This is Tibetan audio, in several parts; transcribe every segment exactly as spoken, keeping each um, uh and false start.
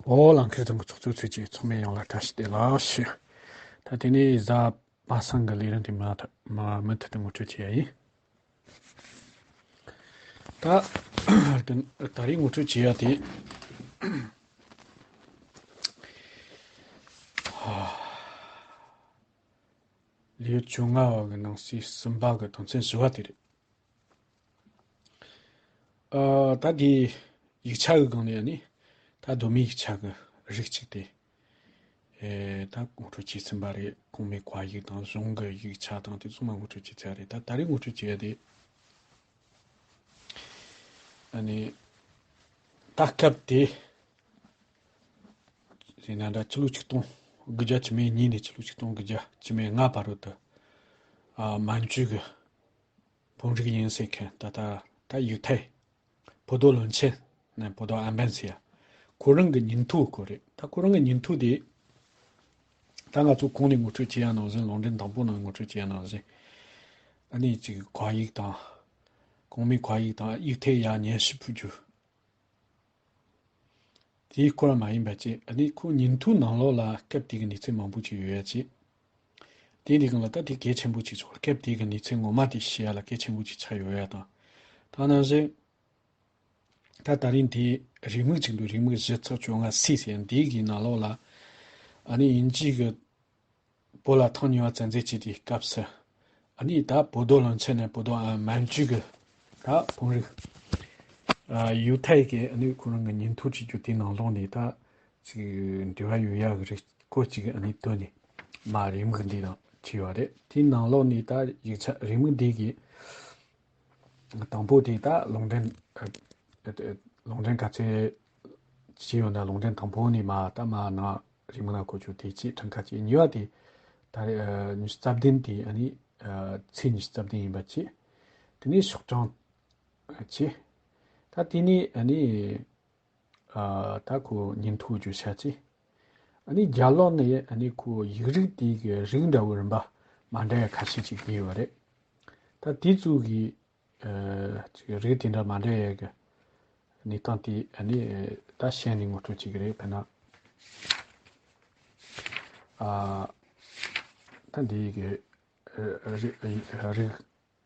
ཨོ་ལང་ཁེར་དང་གི་ཚོགས་གཙོ་ཚོས་ཀྱི་ཚོགས་མི་ཡོངས་ལ་བཀྲ་ཤིས་བདེ་ལེགས་ཞུ། ད་དེ་ནས་གཟའ་པ་སངས་ཀྱི་ལས་རིམ་དེ་མ་མཐའ་མ་མུ་མཐུད་དུ་ངོ་སྤྲོད་བྱེད་ཡ་ཡིན། ད་དེ་ད་རེས་ངོ་སྤྲོད་བྱེད་ཡ་དེ། ལེའུ་བཅོ་ལྔ་བ་གི་ནང་གསེས་གསུམ་པ་གི་དོན་ཚན་བཞི་བ་དེ་རེད། ཨ། ད་འདི་ཡིག་ཆ་གི་སྒང་ནས་ནི། ད་གདོད་མའི་ཡིག་ཆ་གི་རིགས་གཅིག་དེ། ཨེ། ད་ངོ་སྤྲོད་བྱས་ཟིན་པ་རེད། གོང་མའི་བཀའ་ཡིག་དང་གཞུང་གི་ཡིག་ཆ་དང་དེ་ཚོ་མ་ངོ་སྤྲོད་བྱས་ཚར་རེད། ད་ད་རེས་ངོ་སྤྲོད་བྱེད་ཡ་དེ། ཨ་ནི། ད་སྐབས་དེ། ཟེར་ན་འདྲ། ཕྱི་ལོ་ཆིག་སྟོང་དགུ་བརྒྱ་བཅུ་མེད་གཉིས་ནས་ཕྱི་ལོ་ཆིག་སྟོང་དགུ་བརྒྱ་བཅུ་མེད་ལྔ་བར་དུ། ཨ། མན་ཇུ་གི་བོད་རིགས་ཡིན་ཟེར་མཁན་ད་ལྟ་ད་ཡུ་ཐའི། 博多伦琴 ནས་博多安板 ཟེར་ཡ། ཁོ་རང་གི་ཉིན་ཐོ་ཁོ་རེད། ད་ཁོ་རང་གི་ཉིན་ཐོ་དེ། ད་ང་ཚོ་གོང་ནས་ངོ་སྤྲོད་བྱས་ཡ་ནང་བཞིན། ལུང་འདྲེན་དང་པོ་ནང་ངོ་སྤྲོད་བྱས་ཡ་ནང་བཞིན། ཨ་ནི་ཅིག་བཀའ་ཡིག་དང་། གོང་མའི་བཀའ་ཡིག་དང་ཡུ་ཐའི་ཡ་སྙན་ཞུ་ཕུལ་རྒྱུ། དེའི་སྐོར་མ་ཡིན་པ་ཅིག་ཨ་ནི་ཁོ་ཉིན་ཐོའི་ནང་ལོགས་ལ་སྐབས་དེ་གི་གནས་ཚུལ་མང་པོ་ཅིག་ཡོད་ཡ་ཅིག་དེ་འདི་གང་ལ་ད་དེ་གལ་ཆེན་པོ་ཅིག་ཆགས། སྐབས་དེ་གི་གནས་ཚུལ་ངོ་མ་དེ་ཤེས་ཡ་ལ་གལ་ཆེན་པོ་ཅིག་ཆགས་ཡོད་ཡ་དང་། ད་ནང་བཞིན། ད་ད་རིང་དེའི་རེའུ་མིག་ཅིག་འདུག་རེའུ་མིག་བཞི་ཚེག་བཅོ་ལྔ་སི་ཟེར་ཡ་འདི་གི་ནང་ལོགས་ལ། ཨ་ནི་དབྱིན་ཇི་གི་བོད་ལ་ཐེངས་གཉིས་པ་བཙན་འཛུལ་བྱས་དུས་སྐབས་སུ། ཨ་ནི་ད་博多伦琴 ནས་博多安板 མན་ཇུ་གི་ད་བོད་རིགས། ཨ། ཡུ་ཐའི་གི་ཨ་ནི་ཁོ་རང་གི་ཉིན་ཐོ་བྲིས་རྒྱུ་དེའི་ནང་ལོགས་ནས་ད་ཅིག་འབྲེལ་བ་ཡོད་ཡ་གི་རིགས་སྐོར་ཅིག་ཨ་ནི་བཏོན་ནས་མར་རེའུ་མིག་འདི་ནང་བྲིས་ཡོད་རེད། དེའི་ནང་ལོགས་ནས་ད་ཡིག་ཆ་རེའུ་མིག་འདི་གི་དང་པོ་དེ་ད་ལུང་འདྲེན། ཨ། ལུང་འདྲེན་ག་ཚོད་བྱས་ཡོད་ན། ལུང་འདྲེན་དང་པོ་ནས་མར་ད་མར་ནང་རེའུ་མིག་ནང་འཁོད་རྒྱུ་དེ་གཅིག་གྲངས་ཀ་གཅིག་གཉིས་པ་དེ་ད་རེས། ཨ། ཉི་ཤུ་རྩ་བདུན་དེ་ཨ་ནི། ཨ། ཚེས་ཉི་ཤུ་རྩ་བདུན་ཡིན་པ་གཅིག་དེ་ནས་ཤོག་གྲངས་གཅིག་ད་དེ་ནས་ཨ་ནི། ཨ། ད་ཁོ་ཉིན་ཐོ་བརྗོད་བྱ་གཅིག་ཨ་ནི་རྒྱབ་ལོགས་ནས་ཨ་ནི་ཁོ་ཡིག་རིགས་དེ་གི་རིགས་འདྲ་བོ་རིམ་པ་མ་འདྲ་བ་ཁ་ཤས་ཅིག་བསྡུས་ཡོད་རེད། ད་དེ་ཚོ་གི། ཨ། ཅིག་རིགས་དེ་འདྲ་མ་འདྲ་བའི་གི་གནས་སྟངས་དེ་ཨ་ནི་ད་ཤེས་ནས་ངོ་སྤྲོད་བྱེད་ཀྱི་རེད། དཔེར་ན། ཨ། ད་འདི་གི། ཨ། རིགས། རིགས་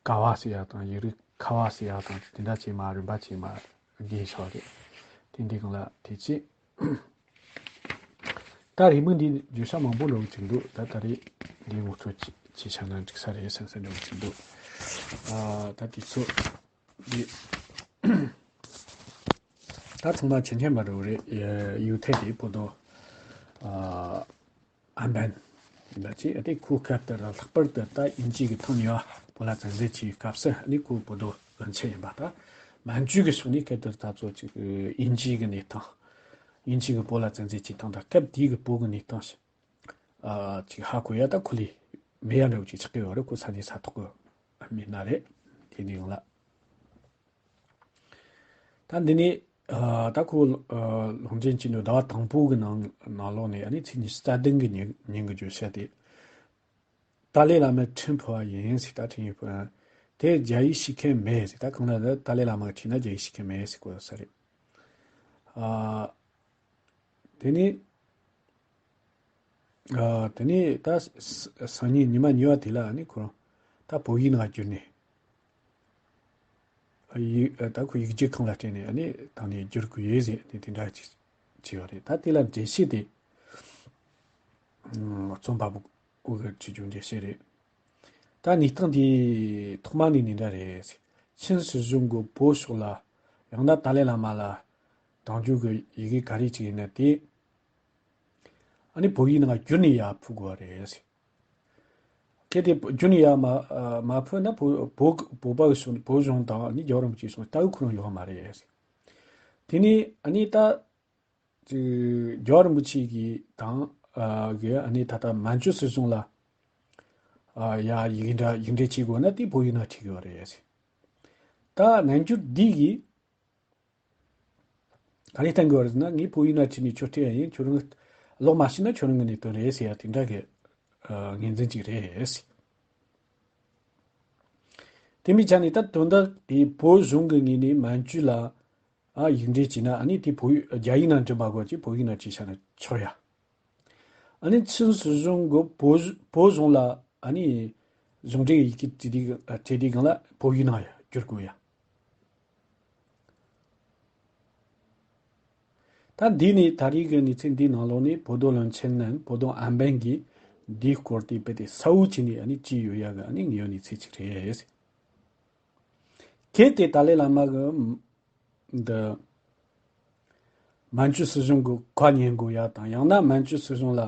ཀ་བ་ཟེར་ཡ་དང་ཡིག་རིགས་ཁ་བ་ཟེར་ཡ་དང་དེ་འདྲ་བྱས་མར་རིམ་པ་བྱས་མར་བསྡུས་ཆོག་རེད། དེ་འདི་གང་ལ་དེ་ཅི། ད་རེའུ་མིག་འདི་བརྗོད་བྱ་མང་པོ་འདྲ་བོ་ཅིག་འདུག་ད་ད་རེས་འདི་ངོ་སྤྲོད་བྱས་བྱས་བཞག་ན་འགྲིག་ས་རེད་བསམ་ས་འདྲ་བོ་ཅིག་འདུག་ཨ། ད་དེ་ཚོ་འདི། ད་ཚང་མ་མཁྱེན་མཁྱེན་པ་འདྲ་བོ་རེད། ཡུ་ཐའི་དེ་博多། ཨ།安板 ཡིན་པ་ཅིག་ཨ། དེ་ཁོའི་སྐབས་དེ་ལ་ལྷག་པར་དུ་ད་དབྱིན་ཇི་གིས་ཐེངས་གཉིས་པ་བོད་ལ་བཙན་འཛུལ་བྱས་པའི་སྐབས་སུ་ཨ་ནི་ཁོ་博多伦琴ཡིན་པ། ད་མན་ཇུ་གི་ཕྱོགས་ནས་སྐབས་དེར་ད་གཙོ་ཅིག་དབྱིན་ཇི་གི་གནས་སྟངས། དབྱིན་ཇི་གིས་བོད་ལ་བཙན་འཛུལ་བྱས་སྟངས་དང་སྐབས་དེའི་གི་བོད་ཀྱི་གནས་སྟངས་ཤིག་ཨ། ཅིག་ཧ་གོ་ཡ་ད་ཁོ་ལས་མེད་ཡ་འདྲ་བོ་ཅིག་ཆགས་ཀྱི་ཡོད་རེད། ཁོ་ས་གནས་ས་ཐོག་གི་མི་སྣ་རེད། དེ་འདི་ཡོང་ལ། ད་འདི་ནས། ཨ། ད་ཁོ། ཨ། ལུང་འདྲེན་བྱས་ནས་ཟླ་བ་དང་པོ་གི་ནང་ནང་ལོགས་ནས་ཨ་ནི་ཚེས་ཉི་ཤུ་རྩ་བདུན་གི་ཉིན་ཉིན་གྱི་བརྗོད་བྱ་དེ། ཏཱ་ལའི་བླ་མའི་ཁྲིམས་ཕུག་པ་ཡིན་ཟེར། ད་ཁྲིམས་ཡིག་ཕུག་པ་དེ་རྒྱ་ཡིག་ཤེས་མཁན་མེད་ཟེར། ད་གང་ལ་ད་ཏཱ་ལའི་བླ་མ་གི་ཁྲིམས་ན་རྒྱ་ཡིག་ཤེས་མཁན་མེད་ཟེར་གོ་ས་རེད། ཨ། དེ་ནས། ཨ། དེ་ནས་ད་ས་ས་ཉིན་ཉི་མ་གཉིས་པ་དེ་ལ་ཨ་ནི་ཁོ་རང་ད་བོད་ཡིག་ནང་བསྒྱུར་ནས། ཨ། ཡིག་ཨ། ད་ཁོ་ཡིག་རྒྱུགས་ཁང་ལ་སྤྲད་ནས་ཨ་ནི་ད་ནས་བསྒྱུར་དགོས་ཡོད་ཟེར་ནས་དེ་འདྲ་ཅིག་བྱས་པ་རེད། ད་དེ་ལ་འགྲེལ་བཤད་དེ། ཨ། རྩོམ་པ་པོ་ཀུན་གྱིས་བྲིས་རྒྱུ་འགྲེལ་བཤད་རེད། ད་གནས་སྟངས་དེ་ཐོག་མ་ནས་འདི་འདྲ་རེད། ཆིན་སྲིད་གཞུང་གིས་བོད་ཕྱོགས་ལ་ཡང་ན་ཏཱ་ལའི་བླ་མ་ལ་དྲང་བསྒྱུར་གྱི་ཡི་གེ་ག་རེ་ཅིག་ཡིན་ན་དེ། ཨ་ནི་བོད་ཡིག་ནང་བསྒྱུར་ནས་ཡར་ཕུལ་དགོས་པ་རེད། གལ་ཏེ་བསྒྱུར་ནས་ཡར་མ་མ་ཕུལ་ན་བོད་བོད་བོད་པ་གི་ཕྱོགས་བོད་གཞུང་དང་ཨ་ནི་རྒྱལ་བ་རིན་པོ་ཆེའི་ཕྱོགས་ལྟ་བུ་ཁོ་རང་ཡོད་མ་རེད། དེ་ནས་ཨ་ནི་ད་ཅིག་རྒྱལ་བ་རིན་པོ་ཆེ་གི་དང་ཨ་གི་ཨ་ནི་ད་ལྟ་མན་ཇུ་སྲིད་གཞུང་ལ་ཨ་ཡ་ཡིག་འདྲ་ཡིག་འབྲེལ་བྱེད་དགོས་ན་དེ་བོད་ཡིག་ནང་བྲིས་དགོས་པ་རེད། ད་ནན་ཇུ་འདི་གིས་ག་རེ་བསྟན་དགོས་པ་རེད་ཟེར་ན། ངས་བོད་ཡིག་ནང་བྲིས་ནས་ཁྱོད་སྤྲད་ཡ་ཡིན། ཁྱོད་རང་ཀློག་མ་ཤེས་ན་ཁྱོད་རང་གི་གནད་དོན་རེད་ཟེར་ཡ་དེ་འདྲ་གི་ཨ་ངོས་འཛིན་ཅིག་རེད། དེ་མིན་ཆ་ནས་ད་དོན་དག་དེ་བོད་གཞུང་གི་ངོས་ནས་མན་ཇུ་ལ། ཨ་ཡིག་འབྲེལ་བྱས་ན་ཨ་ནི་དེ་བོད་ཡིག་རྒྱ་ཡིག་ནང་འབྲི་མ་དགོས་ཀྱི་བོད་ཡིག་ནང་བྲིས་བཞག་ན་ཆོག་ཡ། ཨ་ནི་ཆིན་སྲིད་གཞུང་གི་བོད་བོད་གཞུང་ལ་ཨ་ནི་གཞུང་འབྲེལ་ཡི་གེ་བྲིས་དུས་བྲིས་དུས་སྒང་ལ་བོད་ཡིག་ནང་ཡ་བསྒྱུར་དགོས་ཡ། ད་འདི་ནི་ད་རེས་ཀྱི་གནས་ཚུལ་འདིའི་ནང་ལོགས་ནས་བོད་མདོ་བློན་ཆེན་ནམ་བོད་མདོ་ཨམ་བན་གྱིས་འདིའི་སྐོར་དེ་དཔེ་དེ་གསལ་བོ་བྱས་ནས་ཨ་ནི་བྲིས་ཡོད་ཡ་གི་ཨ་ནི་དངོས་ཡོད་གནས་ཚུལ་ཅིག་རེད། གལ་ཏེ་ཏཱ་ལའི་བླ་མ་གི་འདི་མན་ཇུ་སྲིད་གཞུང་གི་ཁ་ཉན་དགོས་ཡ་དང་ཡང་ན་མན་ཇུ་སྲིད་གཞུང་ལ་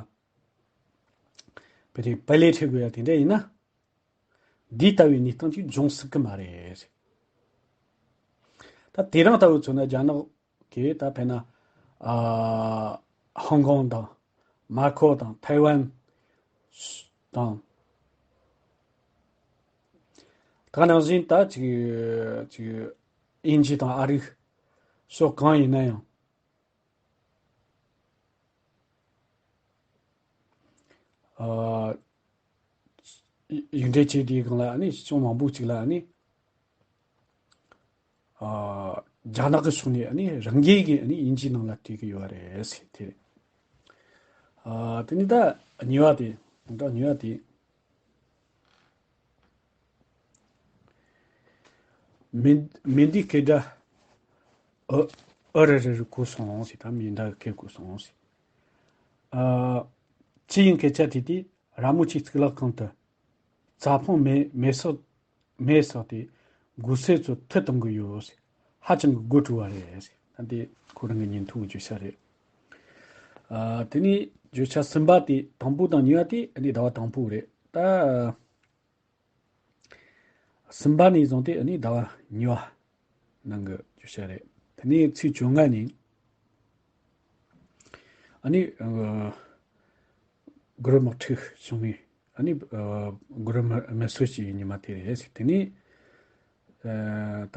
དཔེ་དེ་པེ་ལེ་ཁྲིད་དགོས་ཡ་དེ་འདྲ་ཡིན་ན། འདི་ལྟ་བུའི་གནས་སྟངས་ཅིག་འབྱུང་སྲིད་ཀྱི་མ་རེད། ད་དེ་རིང་ལྟ་བུ་མཚོན་ན་རྒྱ་ནག་གིས་ད་དཔེར་ན་ཨ་ཧོང་ཀོང་དང་མར་ཁོ་དང་ཐའེ་ཝན་དང་། ད་ནང་བཞིན་ད་ཅིག་ཅིག་དབྱིན་ཇི་དང་ཨ་རིག་སོགས་གང་ཡིན་ན་ཡང་། ཨ་ཡིག་འབྲེལ་བྱས་དུས་སྒང་ལ་ཨ་ནི་ཅུང་མང་པོ་ཅིག་ལ་ཨ་ནི་ཨ་རྒྱ་ནག་གི་ཕྱོགས་ནས་ཨ་ནི་རང་འགུལ་གྱིས་ཨ་ནི་དབྱིན་ཇིའི་ནང་ལ་བྲིས་ཀྱི་ཡོད་རེད་ཟེར་དེ་རེད། ཨ་དེ་ནི་ད་གཉིས་པ་དེ་ད་གཉིས་པ་དེ། མེ་མེ་འདི་སྐད་སྒྲ་ཨ་ཨ་རི་རི་རི་གོ་སོང་ཟེར། ད་མེ་མདའ་གི་སྐད་གོ་སོང་ཟེར། ཨ་ཅི་ཡིན་སྐད་ཆ་དྲིས་དུས་ར་མོ་ཆེའི་གཙུག་ལག་ཁང་དུ་རྩྭ་ཕུང་མེ་མེ་སྲེག་མེ་བསྲེགས་ཏེ་འགོག་སེལ་ཚོ་མཐུ་གཏོང་གི་ཡོད་ཟེར། ཧ་ཅང་གི་དགོད་བྲོ་བ་རེད་ཟེར། ད་འདི་ཁོ་རང་གི་ཉིན་ཐོའི་བརྗོད་བྱ་རེད། ཨ་དེ་ནས་བརྗོད་བྱ་གསུམ་པ་དེ་དང་པོ་དང་གཉིས་པ་དེ་ཨ་ནི་ཟླ་བ་དང་པོ་རེད་ད། གསུམ་པ་ནས་བཟུང་སྟེ་ཨ་ནི་ཟླ་བ་གཉིས་པ་ནང་གི་བརྗོད་བྱ་རེད། དེ་ནས་ཚེས་བཅོ་ལྔ་ཉིན་ཨ་ནི་ཨ་གུ་རུ་དམག་འཁྲུག་བྱུང་བའི་ཨ་ནི་ཨ་གུ་རུ་མི་མི་གསོད་བྱས་པའི་ཉི་མ་དེ་རེད། དེ་ནས་ཨ་ད་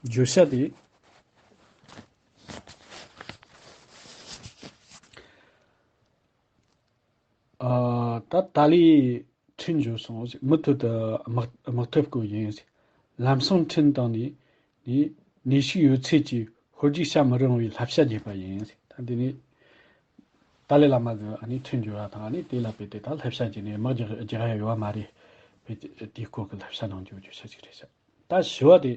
བརྗོད་བྱ་དེ་ཨ་ད་ཏཱ་ལའི་ཁྲིམས་བརྗོད་སོང་ཟེར། མུ་མཐུད་དུ་དམག་དམག་འཐབ་སྐོར་ཡིན་ཟེར། ལམ་སང་ཁྲིམས་བཏང་ནས་ནས་ནུས་ཤུགས་ཡོད་ཚད་ཀྱིས་ཧོལ་རྒྱུག་བྱ་མི་རུང་བའི་བསླབ་བྱ་རྒྱག་པ་ཡིན་ཟེར། ད་འདི་ནི་ཏཱ་ལའི་བླ་མ་གི་ཨ་ནི་ཁྲིམས་བརྗོད་པ་དང་ཨ་ནི་དེ་ལ་དཔེ་དེ་ད་བསླབ་བྱ་བྱས་ནས་དམག་རྒྱག་རྒྱག་ཡ་ཡོད་པ་མ་རེད། དཔེ་དེ་དེའི་སྐོར་གྱི་བསླབ་བྱ་གནང་རྒྱུ་བརྗོད་བྱ་ཅིག་རེད་ཤག་ད་བཞི་བ་དེ།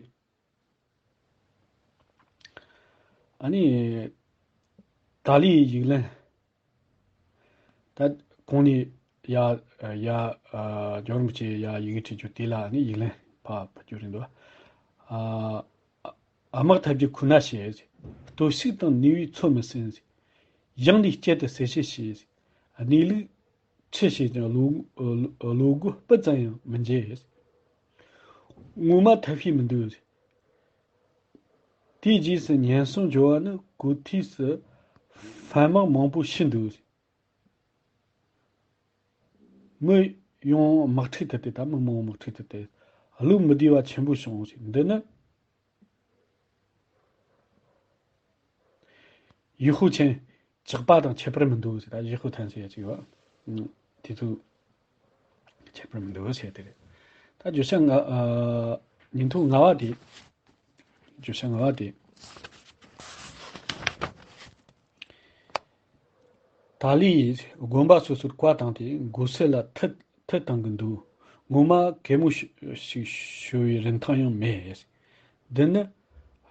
ཨ་ནི་ཏཱ་ལའི་ཡིག་ལན། ད་གོང་ནས་ཡ་ཡ་ཨ་ཇོ་རིན་པོ་ཆེ་ཡ་ཡི་གེ་བྲིས་རྒྱུ་དེ་ལ་ཨ་ནི་ཡིག་ལན་ཕར་ཕུལ་རྒྱུ་རེད་འདུག་ཨ་ཨ་དམག་འཐབ་རྒྱུ་ཁོ་ན་བྱེད། སྟོབས་ཤུགས་དང་ནུས་པས་ཚོད་མི་ཟིན། ཡང་ནས་བསྐྱར་དུ་གསལ་བཤད་བྱས། གནས་ལུགས་ཁྲི་བྱས་ཀྱང་བློ་བློ་སྒོ་སྤུ་ཙམ་ཡང་མི་འབྱེད། ངོ་མ་ཐབས་ཤེས་མི་འདུག་དེའི་རྗེས་སུ་ཉེན་སྲུང་འབྱོར་བ་ནི་གོ་ཐོས་སུ་ཧྥན་དམག་མང་པོ་ཤི་འདུག་མི་ཡོངས་དམག་འཁྲུག་ཐུག་སྟེ། ད་མི་མང་པོ་དམག་འཁྲུག་ཐུག་སྟེ་བློ་མི་བདེ་བ་ཆེན་པོ་བྱུང་ཞིང་། འདི་ནི་ཡུས་ཧུའུ་ཆན་ཇག་པ་དང་ཁྱད་པར་མི་འདུག་ཟེར། ད་ཡུས་ཧུའུ་ཐན་ཟེར་ཡ་ཅིག་ཡོད། ཨ་དེ་ཚོ་ཁྱད་པར་མི་འདུག་ཟེར་དེ་རེད། ད་བརྗོད་བྱ་ལྔ་ཨ་ཉིན་ཐོ་ལྔ་པ་དེ། བརྗོད་བྱ་ལྔ་པ་དེ། ཏཱ་ལའི་ཡིས་དགོན་པ་སོ་སོར་བཀའ་བཏང་སྟེ་འགོག་སེལ་ལ་མཐུ་མཐུ་བཏང་གི་འདུག་ངོ་མ་གད་མོ་ཞིག་ཞུ་བའི་རིན་ཐང་ཡང་མེད། འདི་ནི་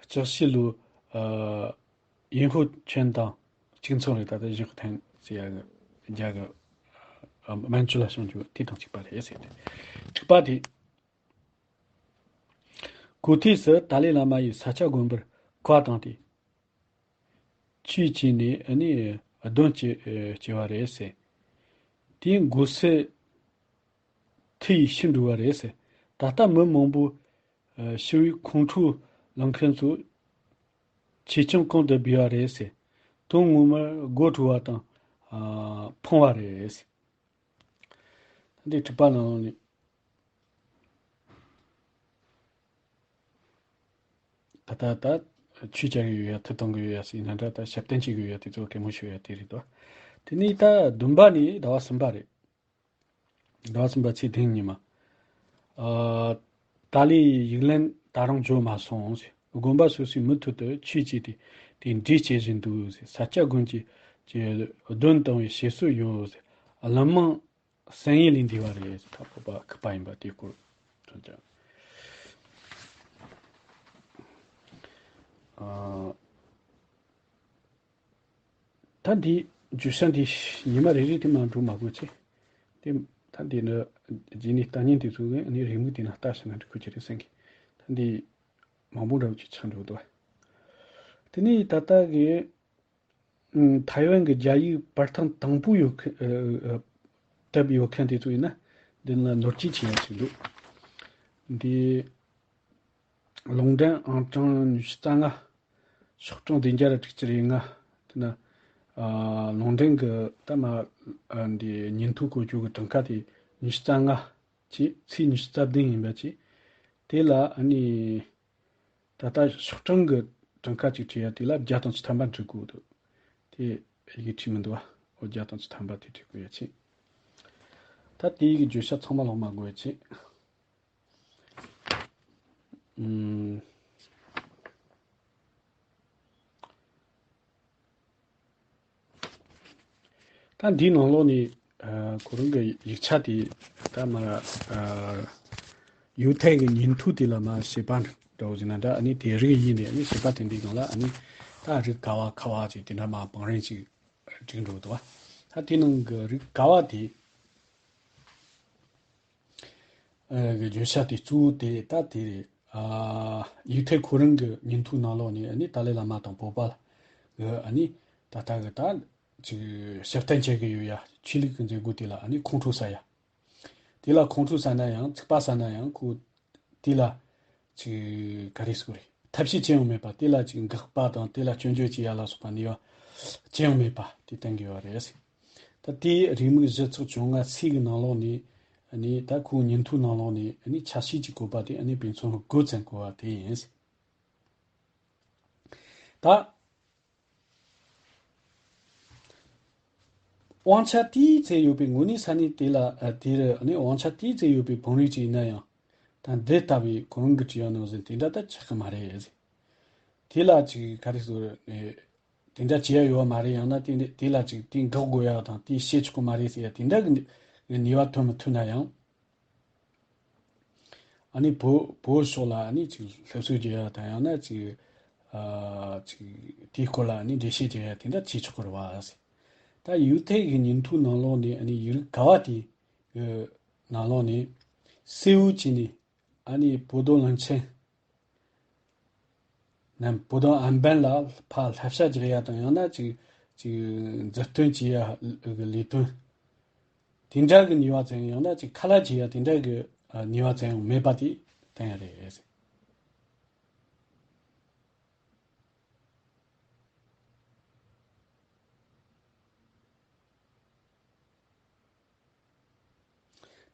ལྕགས་བྱི་ལོ་ཨ་ཡིན་ཧུ་ཆན་དང་གཅིག་མཚུངས་རེད། ད་ལྟ་ཡིན་ཧུ་ཐན་ཟེར་ཡ་གི་རྒྱ་གི་ཨ་མན་ཇུ་ལ་བྱུང་རྒྱུ་དེ་དང་གཅིག་པ་རེད་ཟེར་ཏེ། དྲུག་པ་དེ། གོ་ཐོས་སུ་ཏཱ་ལའི་བླ་མ་ཡིས་ས་སྐྱ་དགོན་པར་བཀའ་བཏང་སྟེ། ཆོས་བྱས་ནས་ཨ་ནི་གདོན་བསྐྱེད་བསྐྱེད་པ་རེད་ཟེར། དེས་འགོག་སེལ་མཐུ་ཡིས་ཤི་འགྲོ་བ་རེད་ཟེར། ད་ལྟ་མི་མང་པོ་ཨ་ཤི་བའི་ཁོང་ཁྲོ་ལངས་མཁན་ཚོ་ཆེ་ཆུང་གོང་དུ་སྦས་པ་རེད་ཟེར། དོན་ངོ་མར་དགོད་བྲོ་བ་དང་ཨ་ཕངས་པ་རེད་ཟེར། ད་འདི་དྲུག་པ་ནང་ནས། ད་ལྟ་ད་ཆོས་བྱ་གི་ཡོད་ཡ། མཐུ་གཏོང་གི་ཡོད་ཡ་ཟེར་ན་འདྲ། ད་ཞབས་བརྟན་བྱེད་ཀྱི་ཡོད་ཡ་དེ་ཚོ་གད་མོ་ཤོར་ཡ་དེ་རེད་དོ། དེ་ནས་ད་བདུན་པ་ནས་ཟླ་བ་གསུམ་པ་རེད། ཟླ་བ་གསུམ་པ་ཚེས་བདུན་ཉིན་མ། ཨ་ཏཱ་ལའི་ཡིག་ལན་ད་རུང་འབྱོར་མ་སོང་ཟེར། དགོན་པ་སོ་སོའི་མུ་མཐུད་དུ་ཆོས་བྱས་ཏེ་དེ་འདྲ་བྱེད་བཞིན་འདུག་ཟེར། ས་སྐྱ་དགོན་གྱི་གྱི་གདན་དྲངས་པའི་བཤད་སྲོལ་ཡོད་ཟེར། བླ་མ་བསམ་ཡས་ལས་འདས་པ་རེད་ཟེར། ད་བོད་པ་ཁ་པ་ཡིན་པ་དེ་སྐོར་ཐོན་ཀྱང་། ཨ། ད་འདི་བརྗོད་བྱ་འདི་ཉི་མ་རེ་རེ་དེ་མ་འགྲོ་མ་དགོས་ཚེ། དེ་ད་འདི་ནི་རྗེས་ནས་ལྟ་ཉན་དེ་ཚོ་གིས་ནི་རེའུ་མིག་དེ་ན་ལྟ་ཞིག་ན་འགྲིག་ཁུལ་གྱི་རེད་བསམ་གི། ད་འདི་མང་པོ་འདྲ་བོ་ཅིག་ཆགས་འགྲོ་འདུག། དེ་ནས་ད་ལྟ་གི་ཨུམ། ཐའེ་ཝན་གྱི་རྒྱ་ཡིག་པར་ཐེངས་དང་པོ་ཡོད་མཁན། ཨ། ཨ། བཏབ་ཡོད་མཁན་དེ་ཚོ་ཡིན་ན། འདི་ལ་ནོར་སྐྱིད་ཆེ་ཡ་ཞིག་འདུག། འདི་ལུང་འདྲེན་ཨང་གྲངས་ཉི་ཤུ་རྩ་ལྔ། ཤོག་གྲངས་བདུན་བརྒྱ་དྲུག་ཅུ་རེ་ལྔ། དེ་ན། ཨ། ལུང་འདྲེན་གྱི་ད་མ། ཨ། འདི་ཉིན་ཐོ་བཀོད་རྒྱུ་གི་གྲངས་ཀ་དེ་ཉི་ཤུ་རྩ་ལྔ་བྱས། ཚེས་ཉི་ཤུ་རྩ་བདུན་ཡིན་པ་བྱས། དེ་ལ་ཨ་ནི། ད་ལྟ་ཤོག་གྲངས་ཀྱི་གྲངས་ཀ་ཅིག་བྲིས་ཡ་དེ་ལ་བརྒྱ་དང་བཅུ་ཐམ་པ་འབྲི་དགོས་འདུག། དེ་ཡི་གེ་བྲིས་མི་འདུག་བ། འོ། བརྒྱ་དང་བཅུ་ཐམ་པ་དེ་བྲིས་དགོས་ཡ་ཆེ། ད་དེ་ཡི་གེ་བརྗོད་བྱ་ཚང་མ་ཀློག་མ་དགོས་ཡ་ཆེ། ཨུམ། ད་འདིའི་ནང་ལོགས་ནས། ཨ། ཁོ་རང་གི་ཡིག་ཆ་དེ་ད་མར། ཨ། ཡུ་ཐའི་གི་ཉིན་ཐོ་དེ་ལ་མར་བྱས་པ་འདྲ་བོ་ཞིག་ན་འདྲ། ཨ་ནི་དེ་རིགས་ཡིན་ནས། ཨ་ནི་བྱས་པ་དེ་འདིའི་ནང་ལ་ཨ་ནི་ད་རིགས་ག་བ་ག་བ་ཅིག་དེ་འདྲ་མར་བང་རིམ་ཅིག་བསྒྲིགས་འགྲོ་འདུག་བ། ད་དེ་ནང་གི་རིགས་ག་བ་དེ། ཨ། གི་བརྗོད་བྱ་དེ་གཙོ་བོ་དེ་ད་དེ་རེད། ཨ། ཡུ་ཐའི་ཁོ་རང་གི་ཉིན་ཐོའི་ནང་ལོགས་ནས་ཨ་ནི་ཏཱ་ལའི་བླ་མ་དང་བོད་པ་གི་ཨ་ནི་ད་ལྟ་གི་ད་ཅིག་ཕྱིར་བསྟན་བྱེད་ཀྱི་ཡོད་ཡ། ཆོས་ལུགས་ཀྱི་མཛད་སྒོ་དེ་ལ་ཨ་ནི་ཁོང་ཁྲོ་ཟ་ཡ། དེ་ལ་ཁོང་ཁྲོ་ཟ་ན་ཡང་། ཚིག་པ་ཟ་ན་ཡང་། ཁོ་དེ་ལ་ཅིག་ག་རེ་ཟེར་དགོས་རེད། ཐབས་ཤེས་ཅི་ཡང་མེད་པ། དེ་ལ་ཅིག་འགག་པ་དང་། དེ་ལ་སྐྱོན་བརྗོད་བྱེད་ཡ་ལ་སོགས་པ་ནུས་པ་ཅི་ཡང་མེད་པ་དེ་བསྟན་གྱི་ཡོད་རེད། ད་དེའི་རེའུ་མིག་བཞི་ཚེག་བཅོ་ལྔ་སི་གི་ནང་ལོགས་ནས། ཨ་ནི་ད་ཁོའི་ཉིན་ཐོའི་ནང་ལོགས་ནས་ཨ་ནི་ཆ་ཤས་ཅིག་བཀོད་པ་དེ་ཨ་ནི་དཔེ་མཚོན་དགུ་ཙམ་བཀོད་པ་དེ་ཡིན། ད་དབང་ཆ་དེའི་ཚད་ཡོད་པའི་དངོས་གནས་ས་གནས་དེ་ལ། ཨ། དེར་ཨ་ནི་དབང་ཆ་དེའི་ཚད་ཡོད་པའི་བང་རིམ་ཅིག་ཡིན་ན་ཡང་། ད་འདི་ལྟ་བུའི་ཁོ་རང་གིས་བྲིས་ཡ་ནང་བཞིན་དེ་འདྲ་ད་ཆགས་ཀྱི་མ་རེད། དེ་ལ་ཅིག་ག་རེ་ཟེར་དགོས་རེད། དེ་འདྲ་བྱེད་ཡ་ཡོད་པ་མ་རེད། ཡང་ན་དེ་དེ་ལ་ཅིག་དེ་འགག་དགོས་ཡ་དང་། དེ་བཤད་ཆོག་གི་མ་རེད་ཟེར་ཡ་དེ་འདྲ་གི་ནུས་པ་ཐོན་མི་ཐུབ་ན་ཡང་། ཨ་ནི་བོད་བོད་ཕྱོགས་ལ་ཨ་ནི་ཅིག་སླེབས་གསོ་རྒྱག་ཡ་དང་། ཡང་ན་ཅིག་ཨ། ཅིག་དེའི་སྐོར་ལ་ཨ་ནི་འགྲེལ་བཤད་རྒྱག་ཡ་དེ་འདྲ་བྱེད་ཆོག་གི་རེད་བ། ད་ཡུ་ཐའི་གི་ཉིན་ཐོའི་ནང་ལོགས་ནས། ཨ་ནི་ཡུལ་ག་བ་དེ་གི་ནང་ལོགས་ནས་གསལ་བོ་བྱས་ནས། ཨ་ནི་བོད་དོན་བློན་ཆེན་ནམ་བོད་དོན་ཨན་པན་ལ་ཕར་བསླབ་བྱ་རྒྱག་ཡ་དང་། ཡང་ན་ཅིག་ཅིག་མཛུབ་སྟོན་བྱེད་ཡ་གི་ལས་དོན་དེ་འདྲ་གི་ནུས་པ་ཙམ། ཡང་ན་ཅིག་ཁ་ལག་བྱེད་ཡ་དེ་འདྲ་གི་ནུས་པ་ཙམ་ཡང་མེད་པ་དེ་བསྟན་ཡ་རེད།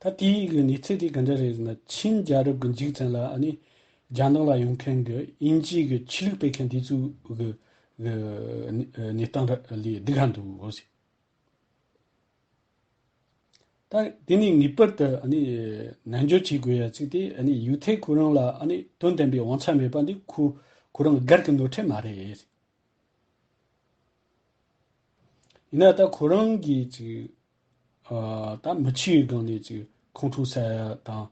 ད་དེའི་གི་གནས་ཚུལ་དེ་ག་འདྲ་རེད་ཟེར་ན། ཆིན་རྒྱལ་རབས་ཀྱི་མཇུག་ཙམ་ལ་ཨ་ནི་རྒྱ་ནག་ལ་ཡོང་མཁན་གྱི་དབྱིན་ཇི་གི་ཆོས་ལུགས་སྤེལ་མཁན་དེ་ཚོའི་གི་གི་གནས་སྟངས་ལས་སྡུག་ག་འདུག་ཟེར། ད་དེ་ནས་ངེས་པར་དུ་ཨ་ནི་ནན་བརྗོད་བྱེད་དགོས་ཡ་ཅིག་དེ། ཨ་ནི་ཡུ་ཐའི་ཁོ་རང་ལ་ཨ་ནི་དོན་དམ་པའི་དབང་ཆ་མེད་པ་འདི་ཁོ་ཁོ་རང་སྒེར་གྱི་ནོར་འཁྲུལ་མ་རེད། ཡིན་ན་ད་ཁོ་རང་གིས་ཅིག་ཨ། ད་མི་ཆོས་སྒང་ནས་ཅིག་ཁོང་ཁྲོ་ཟ་ཡ་དང་།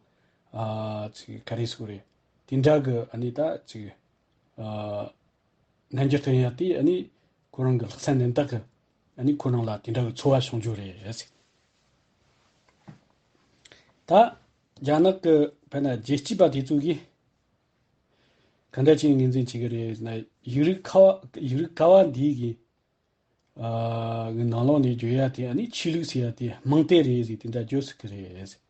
ཨ། ཅིག་ག་རེ་ཟེར་དགོས་རེད། དེ་འདྲ་གི་ཨ་ནི་ད་ཅིག་ཨ། ནན་གྱིས་བསྟན་ཡ་དེ་ཨ་ནི་ཁོ་རང་གི་ལྷག་བསམ་རྣམ་དག་གིས་ཨ་ནི་ཁོ་རང་ལ་དེ་འདྲ་གི་ཚོར་བ་བྱུང་རྒྱུ་རེད་ཟེར། ད་རྒྱ་ནག་གི་དཔེར་ན་རྒྱལ་གཅེས་པ་དེ་ཚོ་གིས་ག་འདྲ་ཅིག་ངོས་འཛིན་བྱེད་ཀྱི་རེད་ཟེར་ན། ཡུལ་རིགས་ཁ་བ་ཡུལ་རིགས་ག་བ་འདི་གི་ཨ། གི་ནང་ལོགས་ནས་བརྗོད་ཡ་དེ་ཨ་ནི་ཆོས་ལུགས་ཟེར་ཡ་དེ་རྨོངས་དད་རེད་ཟེར། དེ་འདྲ་བརྗོད་སྲིད་ཀྱི་རེད་ཟེར།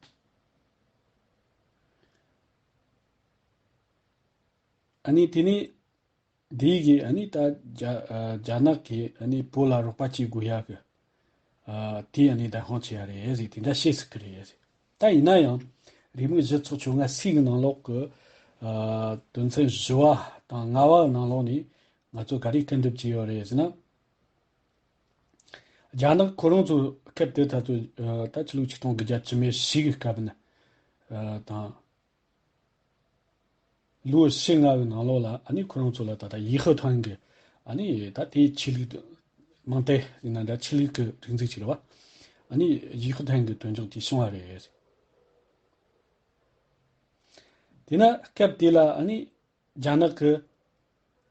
ཨ་ནི་དེ་ནི་འདི་གི་ཨ་ནི་ད་རྒྱ་ཨ། རྒྱ་ནག་གིས་ཨ་ནི་བོད་ལ་རོགས་པ་བྱེད་དགོས་ཡ་གི་ཨ། དེ་ཨ་ནི་བདེན་དཔང་བྱེད་ཡ་རེད་ཟེར། དེ་འདྲ་བཤད་སྲིད་ཀྱི་རེད་ཟེར། ད་ཡིན་ན་ཡང་རེའུ་མིག་བཞི་ཚེག་བཅོ་ལྔ་སི་གི་ནང་ལོགས་ཀྱི་ཨ། དོན་ཚན་བཞི་བ་དང་ལྔ་བ་ནང་ལོགས་ནས་ང་ཚོ་ག་རེ་བཀོད་འདོམས་བྱས་ཡོད་རེད་ཟེར་ན། རྒྱ་ནག་ཁོ་རང་ཚོ་སྐབས་དེ་ད་ཚོ་ཨ། ད་ཕྱི་ལོ་ཆིག་སྟོང་དགུ་བརྒྱ་བཅུ་མེད་བཞི་གི་སྐབས་ནས་ཨ། དང་། ལོ་ཕྱེད་ལྔ་བའི་ནང་ལོགས་ལ་ཨ་ནི་ཁོ་རང་ཚོ་ལ་ད་ལྟ་ཡི་ཧུ་ཐན་གྱི་ཨ་ནི་ད་དེའི་ཆོས་ལུགས་མང་སྟེ་ཡིན་ན་འདྲ་ཆོས་ལུགས་ཀྱི་རིག་འཛིན་ཅིག་རེད་བ། ཨ་ནི་ཡི་ཧུ་ཐན་གྱི་དོན་ཚོགས་དེ་བྱུང་བ་རེད། དེས་ན་སྐབས་དེ་ལ་ཨ་ནི་རྒྱ་ནག་གི་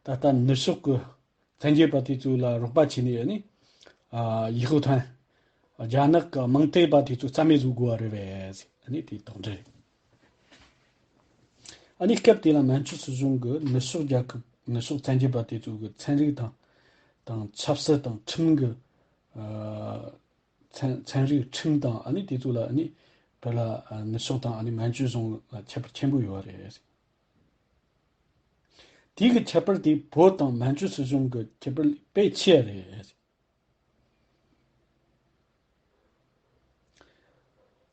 ད་ལྟ་ནུབ་ཕྱོགས་ཀྱི་བཙན་རྒྱལ་པ་དེ་ཚོ་ལ་རོགས་པ་བྱས་ནས་ཨ་ནི་ཨ་ཡི་ཧུ་ཐན་རྒྱ་ནག་གི་མང་སྟེ་པ་དེ་ཚོ་རྩ་མེད་བཟོ་དགོས་པ་རེད་པས། ཨ་ནི་དེ་དོགས་འདྲི་རེད། ཨ་ནི་སྐབས་དེ་ལ་མན་ཇུ་སྲིད་གཞུང་གི་ནུབ་ཕྱོགས་རྒྱལ་ཁབ་ནུབ་ཕྱོགས་བཙན་རྒྱལ་པ་དེ་ཚོ་གི་ཚན་རིག་དང་དང་ཆབ་སྲིད་དང་ཁྲིམས་ཀྱི་ཨ་ཚན་ཚན་རིག་ཁྲིམས་དང་ཨ་ནི་དེ་ཚོ་ལ་ཨ་ནི་བོད་ལ་ཨ་ནུབ་ཕྱོགས་དང་ཨ་ནི་མན་ཇུ་གཞུང་ལ་ཁྱད་པར་ཆེན་པོ་ཡོད་པ་རེད། དེ་གི་ཁྱད་པར་དེ་བོད་དང་མན་ཇུ་སྲིད་གཞུང་གི་ཁྱད་པར་དཔེ་ཆེ་བ་རེད།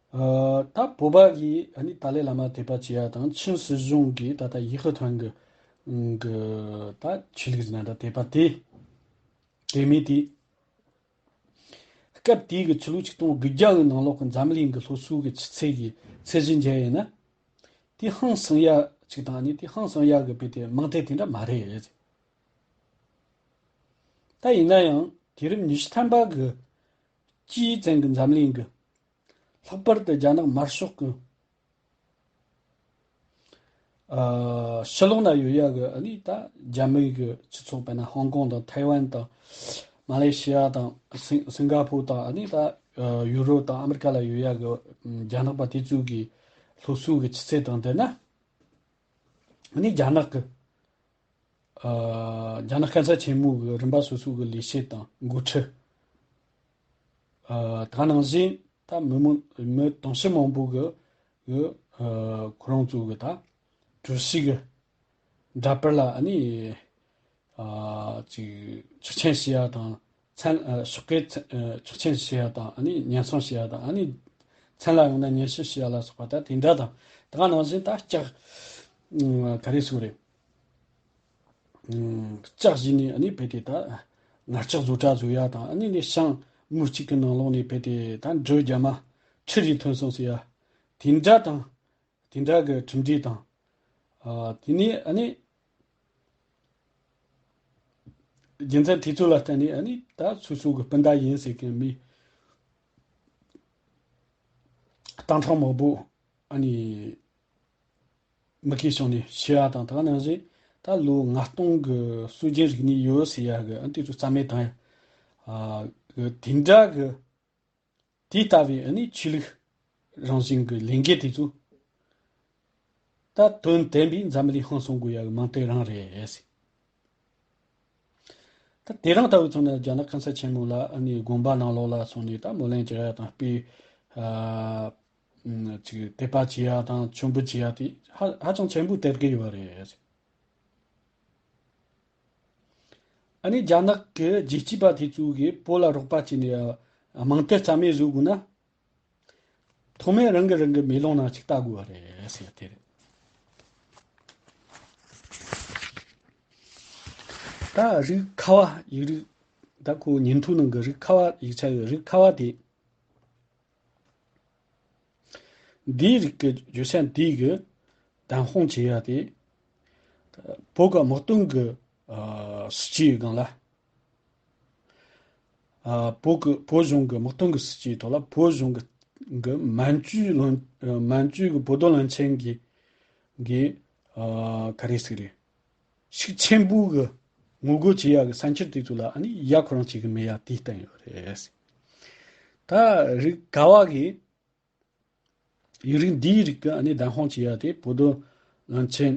ཨ་ད་བོད་པ་གིས་ཨ་ནི་ཏཱ་ལའི་བླ་མ་དད་པ་བྱེད་ཡ་དང་ཆིན་སྲིད་གཞུང་གིས་ད་ལྟ་ཡི་ཧུ་ཐན་གྱི་གི་ད་ཆོས་ལུགས་ཟིན་ན་ད་དད་པ་དེ་དེ་མིན་དེ། སྐབས་དེའི་གི་ཕྱི་ལོ་ཆིག་སྟོང་དགུ་བརྒྱ་གི་ནང་ལོགས་ཀྱི་འཛམ་གླིང་གི་སློབ་གསོ་གི་ཆུ་ཚད་ཀྱི་ཚད་གཞི་འཇལ་ཡིན་ན། དེ་ཧང་སང་ཡ་ཅིག་དང་ནི་དེ་ཧང་སང་ཡ་གི་དཔེ་དེ་མང་དེ་དེ་འདྲ་མ་རེད། ད་ཡིན་ན་ཡང་དུས་རབས་ཉི་ཤུ་ཐམ་པ་གི་དཀྱིལ་ཙམ་གི་འཛམ་གླིང་གི་ལྷག་པར་དུ་རྒྱ་ནག་དམར་ཤོག་གི་ཨ་ཕྱི་ལོགས་ན་ཡོད་ཡ་གི་ཨ་ནི་ད་རྒྱ་མི་གི་སྤྱི་ཚོགས་དཔེར་ན་ཧོང་ཀོང་དང་ཐའེ་ཝན་དང་མ་ལེ་ཤི་ཡ་དང་སིང་སིང་ག་ཕོར་དང་ཨ་ནི་ད་ཡུ་རོབ་དང་ཨ་མི་རི་ཀ་ལ་ཡོད་ཡ་གི་རྒྱ་ནག་པ་དེ་ཚོ་གི་སློབ་གསོ་གི་ཆུ་ཚད་དང་བསྡུར་ན་ཨ་ནི་རྒྱ་ནག་གི་ཨ་རྒྱ་ནག་སྐམ་ས་ཆེན་མོ་གི་རིམ་པ་སོ་སོ་གི་ལས་བྱེད་དང་འགོ་ཁྲིད། ཨ་ད་ནང་བཞིན་ད་མི་མང་མི་དུང་ཕྱུར་མང་པོ་གི་གི་ཨ་ཁོ་རང་ཚོ་གི་ད་གྲོས་གཞི་གི་འདྲ་པར་ལ་ཨ་ནི་ཨ་ཅིག་ཆོག་མཆན་ཞུ་ཡ་དང་མཚན་ཨ་ཞོགས་ཀས་མཚན་ཨ་ཆོག་མཆན་ཞུ་ཡ་དང་ཨ་ནི་ཉེན་སྲུང་ཞུ་ཡ་དང་ཨ་ནི་མཚན་ལ་ཡོང་ན་ཉེན་ཞིབ་ཞུ་ཡ་ལ་སོགས་པ་ད་དེ་འདྲ་དང་ད་ནང་བཞིན་ད་ལྕགས་ཨ་ག་རེ་ཟེར་དགོས་རེད། ལྕགས་བཞི་ནས་ཨ་ནི་བོད་དེ་ད་ངར་ལྕགས་བཟོ་གྲྭ་བཟོ་ཡ་དང་ཨ་ནི་ནས་ཤང་མུའུ་གཅིག་གི་ནང་ལོགས་ནས་བོད་དེ་ད་འབྲུ་རྒྱ་མ་ཁྲི་རེ་ཐོན་སོང་ཟེར་ཡ་དེ་འདྲ་དང་དེ་འདྲ་གི་གྲུབ་འབྲས་དང་ཨ་དེ་ནས་ཨ་ནི་རྒྱུ་མཚན་དེ་ཚོ་ལ་བརྟེན་ནས་ཨ་ནི་ད་སོ་སོ་གི་སྤུན་ཟླ་ཡིན་ཟེར་མཁན་མི་སྟག་ཕྲེང་མང་པོ་ཨ་ནི། མི་སྐྱེ་བྱུང་ནས་ཤི་ཡ་དང་ད་ག་ནང་བཞིན་ད་ལོ་ལྔ་སྟོང་གི་སྲོལ་རྒྱུན་རིག་གནས་ཡོད་ཟེར་ཡ་གི་ཨ་དེ་ཚོ་རྩ་མེད་བཏང་ཡ། ཨ་གི་དེ་འདྲ་གི་དེ་ལྟ་བུའི་ཨ་ནི་ཆོས་ལུགས་རང་བཞིན་གྱི་ལས་འགུལ་དེ་ཚོ་ད་དོན་བདེན་པའི་འཛམ་གླིང་ཧང་སང་དགོས་ཡ་གི་མིང་དེ་རང་རེད། ད་དེ་རིང་ལྟ་བུ་མཚོན་ན་རྒྱ་ནག་སྐམ་ས་ཆེན་མོ་ལ་ཨ་ནི་དགོན་པ་ནང་ལོགས་ལ་སོང་ནས་ད་སྨོན་ལམ་རྒྱག་ཡ་དང་དཔེ་ཨ་ཅིག་དད་པ་བྱེད་ཡ་དང་མཆོད་འབུལ་བྱེད་ཡ་དེ་ཧ་ཧ་ཅང་ཆེན་པོ་སྟེར་གི་ཡོད་རེད། ཨ་ནི་རྒྱ་ནག་གི་རྒྱལ་གཅེས་པ་དེ་ཚོ་གིས་བོད་ལ་རོགས་པ་བྱས་ནས་དམངས་དོན་རྩ་མེད་བཟོ་དགོས་ན། ཐོག་མར་རང་གིས་རང་གི་མེ་ལོང་ནང་ཅིག་ལྟ་དགོས་པ་རེད་ཟེར་དེ་རེད། ད་རིགས་ཁ་བ་ཡིག་རིགས་ད་ཁོ་ཉིན་ཐོའི་ནང་གི་རིགས་ཁ་བ་ཡིག་ཆ་ཡོད་རིགས་ཁ་བ་དེ། འདིའི་རིགས་ཀྱི་བརྗོད་བྱ་འདིའི་གི་བདམས་དཔང་བྱེད་ཡ་དེ། བོད་ཀྱི་དམག་དོན་གྱི་ཨ་སྲིད་ཇུས་སྒང་ལ། ཨ་བོད་ཀྱི་བོད་གཞུང་གི་དམག་དོན་གྱི་སྲིད་ཇུས་ཐོག་ལ་བོད་གཞུང་གི་གི་མན་ཇུའི་བློན་མན་ཇུའི་གི་བོད་དོན་བློན་ཆེན་གྱི་གི་ཨ་ག་རེ་ཟེར་རེད། ཤུགས་ཆེན་པོ་གི་ངོ་རྒོལ་བྱེད་ཡ་གི་ས་ཆར་དེ་ཚོ་ལ་ཨ་ནི་ཡ་ཁོ་རང་བྱེད་གི་མེད་ཡ་དེ་བསྟན་ཡོད་རེད། ད་རིགས་ག་བ་གི་ཡིག་རིགས་འདིའི་རིགས་ཀྱི་ཨ་ནི་བདམས་དཔང་བྱེད་ཡ་དེ་བོད་དོན་བློན་ཆེན་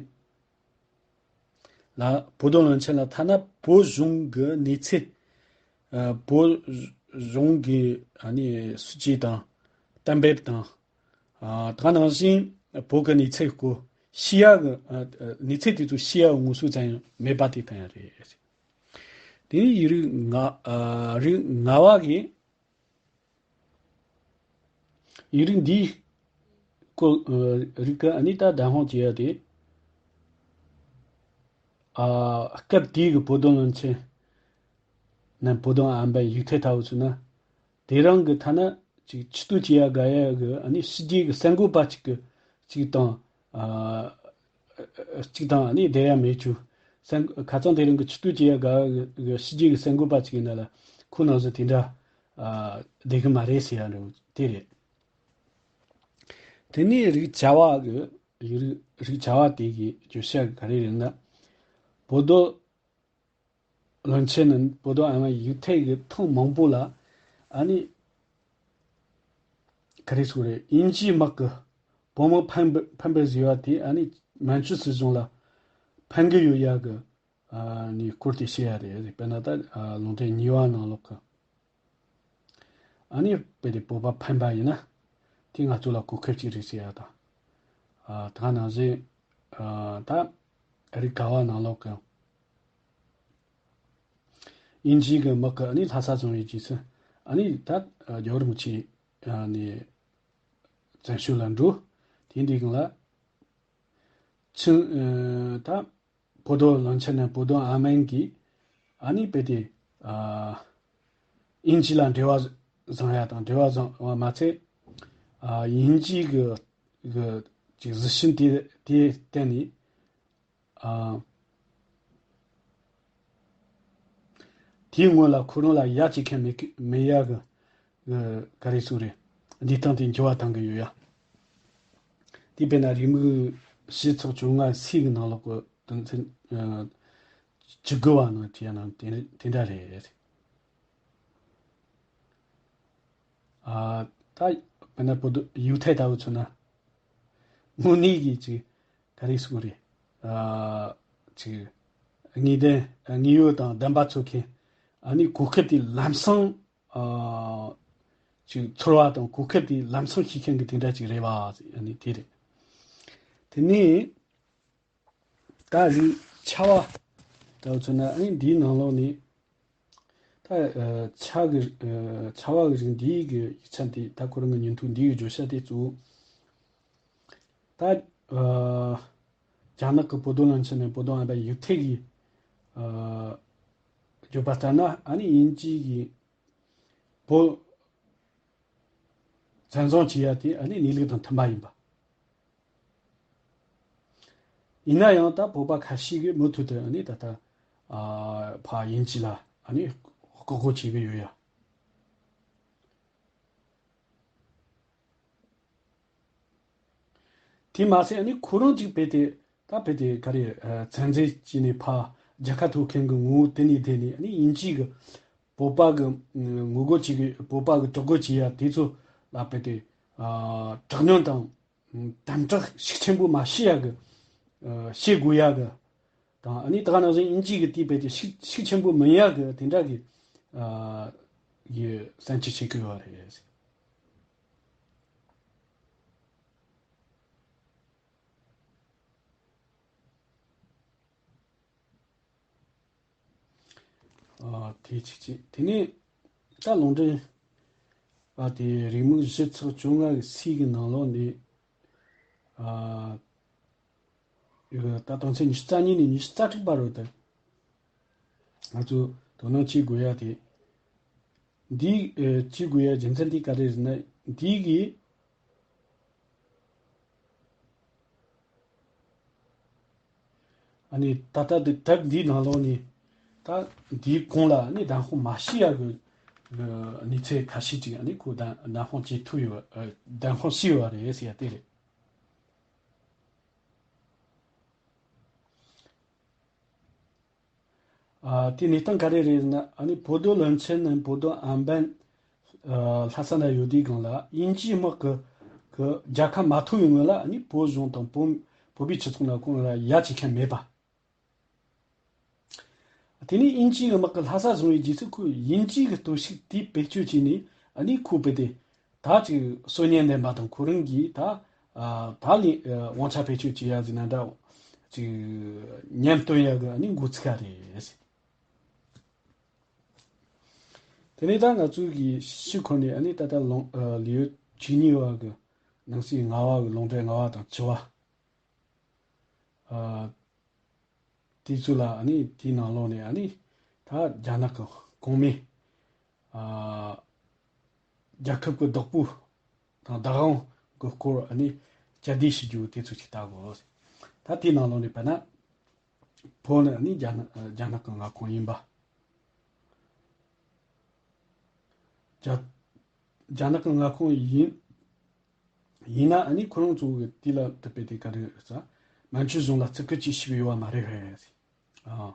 ལ་བོད་དོན་བློན་ཆེན་ལ་ཐ་ན་བོད་གཞུང་གི་གནས་ཚད་ཨ་བོད་གཞུང་གི་ཨ་ནི་སྲིད་ཇུས་དང་གཏན་འབེབས་དང་། ཨ་ད་ག་ནང་བཞིན་བོད་ཀྱི་གནས་ཚད་སྐོར་ཤེས་ཡ་གི་ཨ་གནས་ཚད་དེ་ཚོ་ཤེས་ཡ་གི་ངོ་སོ་ཙམ་ཡང་མེད་པ་དེ་བསྟན་ཡ་རེད། དེ་ནས་ཡིག་རིགས་ལྔ་ཨ་རིགས་ལྔ་བ་གིས་ཡིག་རིགས་འདིའི་སྐོར་ཨ་རིགས་ཀྱི་ཨ་ནི་ད་བདམས་དཔང་བྱེད་ཡ་དེ་ཨ་སྐབས་དེའི་གི་བོད་དོན་བློན་ཆེན་ནམ་བོད་དོན་ཨན་པན་ཡིག་ཐེ་ལྟ་བུ་ཚོ་ན། དེ་རིང་གི་ཐ་ན་ཅིག་ཆུ་ཏོ་ཅི་ཡ་ག་ཡ་གི་ཨ་ནི་ཕྱི་རྒྱལ་གི་གསར་འགོད་པ་ཅིག་གི་ཅིག་དང་ཨ་ ཨ་གཅིག་དང་ཨ་ནི་བསྡད་ཡ་མེད་རྒྱུ། གསར་ཁ་སང་དེ་རིང་གི་ཆུ་སྟོད་ཀྱི་ཡ་ག་གི་ཕྱི་རྒྱལ་གྱི་གསར་འགོད་པ་ཅིག་ཡིན་ན་ལ་ཁོ་ནང་བཞིན་དེ་འདྲ་ཨ་བསྡད་གི་མ་རེད་ཟེར་ཡ་འདྲ་དེ་རེད། དེ་ནས་རིགས་བྱ་བ་གི་ཡིག་རིགས་རིགས་བྱ་བ་དེ་གི་བརྗོད་བྱ་ག་རེ་རེད་ན། 博多 བློན་ཆེན་ནི་博多 ཨ་མའི་ཡིག་ཐད་ཀྱི་ཐེངས་མང་པོ་ལ་ཨ་ནི་ག་རེ་ཟེར་རེད། དབྱིན་ཇིའི་དམག་གི་བོད་དམག་ཕམ་པ་ཕམ་པ་བཟོས་པ་དེ་ཨ་ནི་མན་ཇུ་སྲིད་གཞུང་ལ་ཕན་གི་ཡོད་ཡ་གི་ཨ་ནི་སྐོར་དེ་བཤད་ཡ་རེད། དཔེར་ན་ད་ཨ་ལུང་འདྲེན་གཉིས་པ་ནང་ལོགས་གི་ཨ་ནི་དཔེ་དེ་བོད་པ་ཕན་པ་ཡིན་ན་དེ་ང་ཚོ་ལ་གོ་སྐབས་ཅིག་རེད་ཟེར་ཡ་དང་། ཨ་ད་ག་ནང་བཞིན་ཨ་ད་རིགས་ག་བ་ནང་ལོགས་གི་དབྱིན་ཇིའི་གི་དམག་གི་ཨ་ནི་ལྷ་ས་བཟུང་བའི་རྗེས་སུ་ཨ་ནི་ད་རྒྱལ་བ་རིན་པོ་ཆེ་ཨ་ནི་བཙན་བྱོལ་ལ་འགྲོ། དེ་འདི་གང་ལ་ཆིང་ཨ་ད་博多 བློན་ཆེན་ནས་博多 ཨ་མན་གྱིས་ཨ་ནི་དཔེ་དེ་ཨ་དབྱིན་ཇི་ལ་འབྲེལ་བ་བཟང་ཡ་དང་འབྲེལ་བ་བཟང་བ་མ་ཚད་ཨ་དབྱིན་ཇི་གི་གི་ཅིག་གཟི་བྱིན་དེ་དེ་བརྟེན་ནས། ཨ། དེའི་སྔོན་ལ་ཁོ་རང་ལ་ཡ་གཅིག་ཁན་མེད་ཀི་མེད་ཡ་གི་གི་ག་རེ་ཟེར་རེད། འདི་སྟངས་དེ་འགྱུར་བ་གཏང་གི་ཡོད་ཡ། དེ་དཔེར་ན་རེའུ་མིག་བཞི་ཚེག་བཅོ་ལྔ་སི་གི་ནང་ལོགས་གི་དོན་ཚན་ཨ་བཅུ་དགུ་བ་ནང་བྲིས་ཡ་ནང་དེ་དེ་འདྲ་རེད། ཨ་ད་དཔེར་ན་བོད་ཡུ་ཐའི་ལྟ་བུ་མཚོན་ན། དངོས་གནས་ཀྱི་ཅིག་ག་རེ་ཟེར་དགོས་རེད། ཨ་ཅིག་དངོས་བདེན་དངོས་ཡོད་དང་བདེན་པ་འཚོལ་མཁན་ཨ་ནི་གོ་སྐབས་དེ་ལམ་སང་ཨ་ཅིག་ཚོར་བ་དང་གོ་སྐབས་དེ་ལམ་སང་ཤེས་མཁན་གྱི་དེ་འདྲ་ཅིག་རེད་བ། ཨ་ནི་དེ་རེད། དེ་ནས་ད་རིགས་ཆ་བ་ལྟ་བུ་མཚོན་ན་ཨ་ནི་འདིའི་ནང་ལོགས་ནས་ད་ཨ་ཆ་གི་ཨ་ཆ་བ་གི་རིགས་འདིའི་གི་ཡིག་ཆ་འདི་ད་ཁོ་རང་གི་ཉིན་ཐོ་འདི་གི་བརྗོད་བྱ་དེ་གཙོ་བོ། ད་ཨ་རྒྱ་ནག་གི་博多 བློན་ཆེན་ནས་博多 ཨ་མན་ཡུ་ཐའི་གི་ཨ་བརྗོད་པ་ལྟར་ན་ཨ་ནི་དབྱིན་ཇི་གི་བོད་བཙན་བཟུང་བྱེད་ཡ་དེ་ཨ་ནི་གནས་ལུགས་དང་མཐུན་པ་ཡིན་པ། ཡིན་ན་ཡང་ད་བོད་པ་ཁ་ཤས་ཀྱིས་མུ་མཐུད་དུ་ཨ་ནི་ད་ལྟ་ཨ་ཕ་དབྱིན་ཇི་ལ་ཨ་ནི་ལྐོག་གོ་བྱེད་ཀྱི་ཡོད་ཡ། དེ་མ་ཟད་ཨ་ནི་ཁོ་རང་གཅིག་བལྟས་ཏེ་ད་བལྟས་ཏེ་ག་རེ་ཨ་བཙན་འཛུལ་བྱས་ནས་ཕ་རྒྱལ་ཁ་ཐོབ་མཁན་གྱི་ངོ་བོ་དེ་ནས་བསྡད་ནས་ཨ་ནི་དབྱིན་ཇི་གི་བོད་པ་གི་ངོ་རྒོལ་བྱེད་ཀྱི་བོད་པ་གི་དྲག་རྒོལ་བྱེད་ཡ་དེ་ཚོ་ལ་བལྟས་ཏེ་ཨ་དྲག་གནོན་དང་དམ་དྲག་ཤུགས་ཆེན་པོ་མ་བྱེད་ཡ་གི་ཨ་བྱེད་དགོས་ཡ་གི་དང་ཨ་ནི་ད་ག་ནང་བཞིན་དབྱིན་ཇི་གི་དེའི་བལྟས་ཏེ་ཤུགས་ཤུགས་ཆེན་པོ་མི་ཡ་གི་དེ་འདྲ་གི་ཨ་གི་བཙན་འཛུལ་བྱེད་ཀྱི་ཡོད་རེད། ཨ་དེ་གཅིག་བྱས། དེ་ནས་ད་ལུང་འདྲེན་པ་དེ་རེའུ་མིག་བཞི་ཚེག་བཅོ་ལྔ་གི་སི་གི་ནང་ལོགས་ནས་ཨ་ཡོད། ད་དོན་ཚན་ཉི་ཤུ་རྩ་གཉིས་ནས་ཉི་ཤུ་རྩ་དྲུག་བར་རུ་དེ་ང་ཚོས་དོ་སྣང་བྱེད་དགོས་ཡ་དེ། འདི་ཨེ་བྱེད་དགོས་ཡ་རྒྱུ་མཚན་དེ་ག་རེ་རེད་ན། འདི་གི་ཨ་ནི་ད་ལྟ་འདི་དེབ་འདིའི་ནང་ལོགས་ནས་ད་འདིའི་གོང་ལ་ཨ་ནི་བདེན་དཔང་མ་བྱས་ཡ་གི་གནས་ཚུལ་ཁ་ཤས་ཅིག་ཨ་ནི་ཁོ་བདེན་བདེན་དཔང་བྱེད་ཐུབ་ཡོད། ཨ་བདེན་དཔང་བྱས་ཡོད་རེད་ཟེར་ཡ་དེ་རེད། ཨ་དེ་གནས་སྟངས་ག་རེ་རེད་ན། ཨ་ནི་博多 བློན་ཆེན་ནས་博多 ཨམ་བན་ཨ་ལྷ་ས་ན་ཡོད་དུས་སྒང་ལ་དབྱིན་ཇིའི་དམག་གི་གི་རྒྱལ་ཁ་མ་ཐོབ་ཡོང་སྔོན་ལ་ཨ་ནི་བོད་གཞུང་དང་བོད་བོད་པའི་སྤྱི་ཚོགས་ནང་ཁོང་ལ་ཡ་གཅིག་ཁན་མེད་པ། དེ་ནས་དབྱིན་ཇིའི་དམག་གིས་ལྷ་ས་བཟུང་བའི་རྗེས་སུ་ཁོས་དབྱིན་ཇིའི་གི་སྟོབས་ཤུགས་དེ་བེད་སྤྱོད་བྱས་ནས་ཨ་ནི་ཁོ་བོད་དེ་ད་ཅིག་སྲོལ་ངན་ལྡན་པ་དང་ཁོ་རང་གིས་ད་ཨ་ད་ལས་ཨ་དབང་ཆ་བེད་སྤྱོད་བྱེད་ཡ་ཟེར་ན་འདྲ་ཅིག་ཉམས་སྟོན་ཡ་གི་ཨ་ནི་འགོ་ཚུགས་ཀ་རེད། དེ་ནས་ད་ང་ཚོའི་གི་ཤི་ཁོ་ནས་ཨ་ནི་ད་ལྟ་ལོང་ཨ་ལེའུ་བཅུ་གཉིས་པ་གི་ནང་གསེས་ལྔ་པ་གི་ལུང་འདྲེན་ལྔ་པ་དང་བཅུ་པ། ཨ་དེ་ཚོ་ལ་ཨ་ནི་དེའི་ནང་ལོགས་ནས་ཨ་ནི་ད་རྒྱ་ནག་གི་གོང་མའི་ཨ་རྒྱལ་ཁབ་ཀྱི་བདག་པོ་དང་བདག་དབང་གི་སྐོར་ཨ་ནི་བསྐྱར་ཟློས་ཞུ་རྒྱུ་དེ་ཚོ་ཞིག་ལྟ་དགོས། ད་དེའི་ནང་ལོགས་ནས་བལྟས་ན། བོད་ནི་ཨ་ནི་རྒྱ་ནག་རྒྱ་ནག་གི་མངའ་ཁོངས་ཡིན་པ། རྒྱ་རྒྱ་ནག་གི་མངའ་ཁོངས་ཡིན། ཡིན་ན་ཨ་ནི་ཁོ་རང་ཚོ་གི་དེ་ལ་དེ་དཔེ་དེ་ག་རེ་ཟ། མན་ཇུ་གཞུང་ལ་བརྩི་བཀུར་བྱེད་ཤེས་ཀྱི་ཡོད་པ་མ་རེད་བས། ཨ།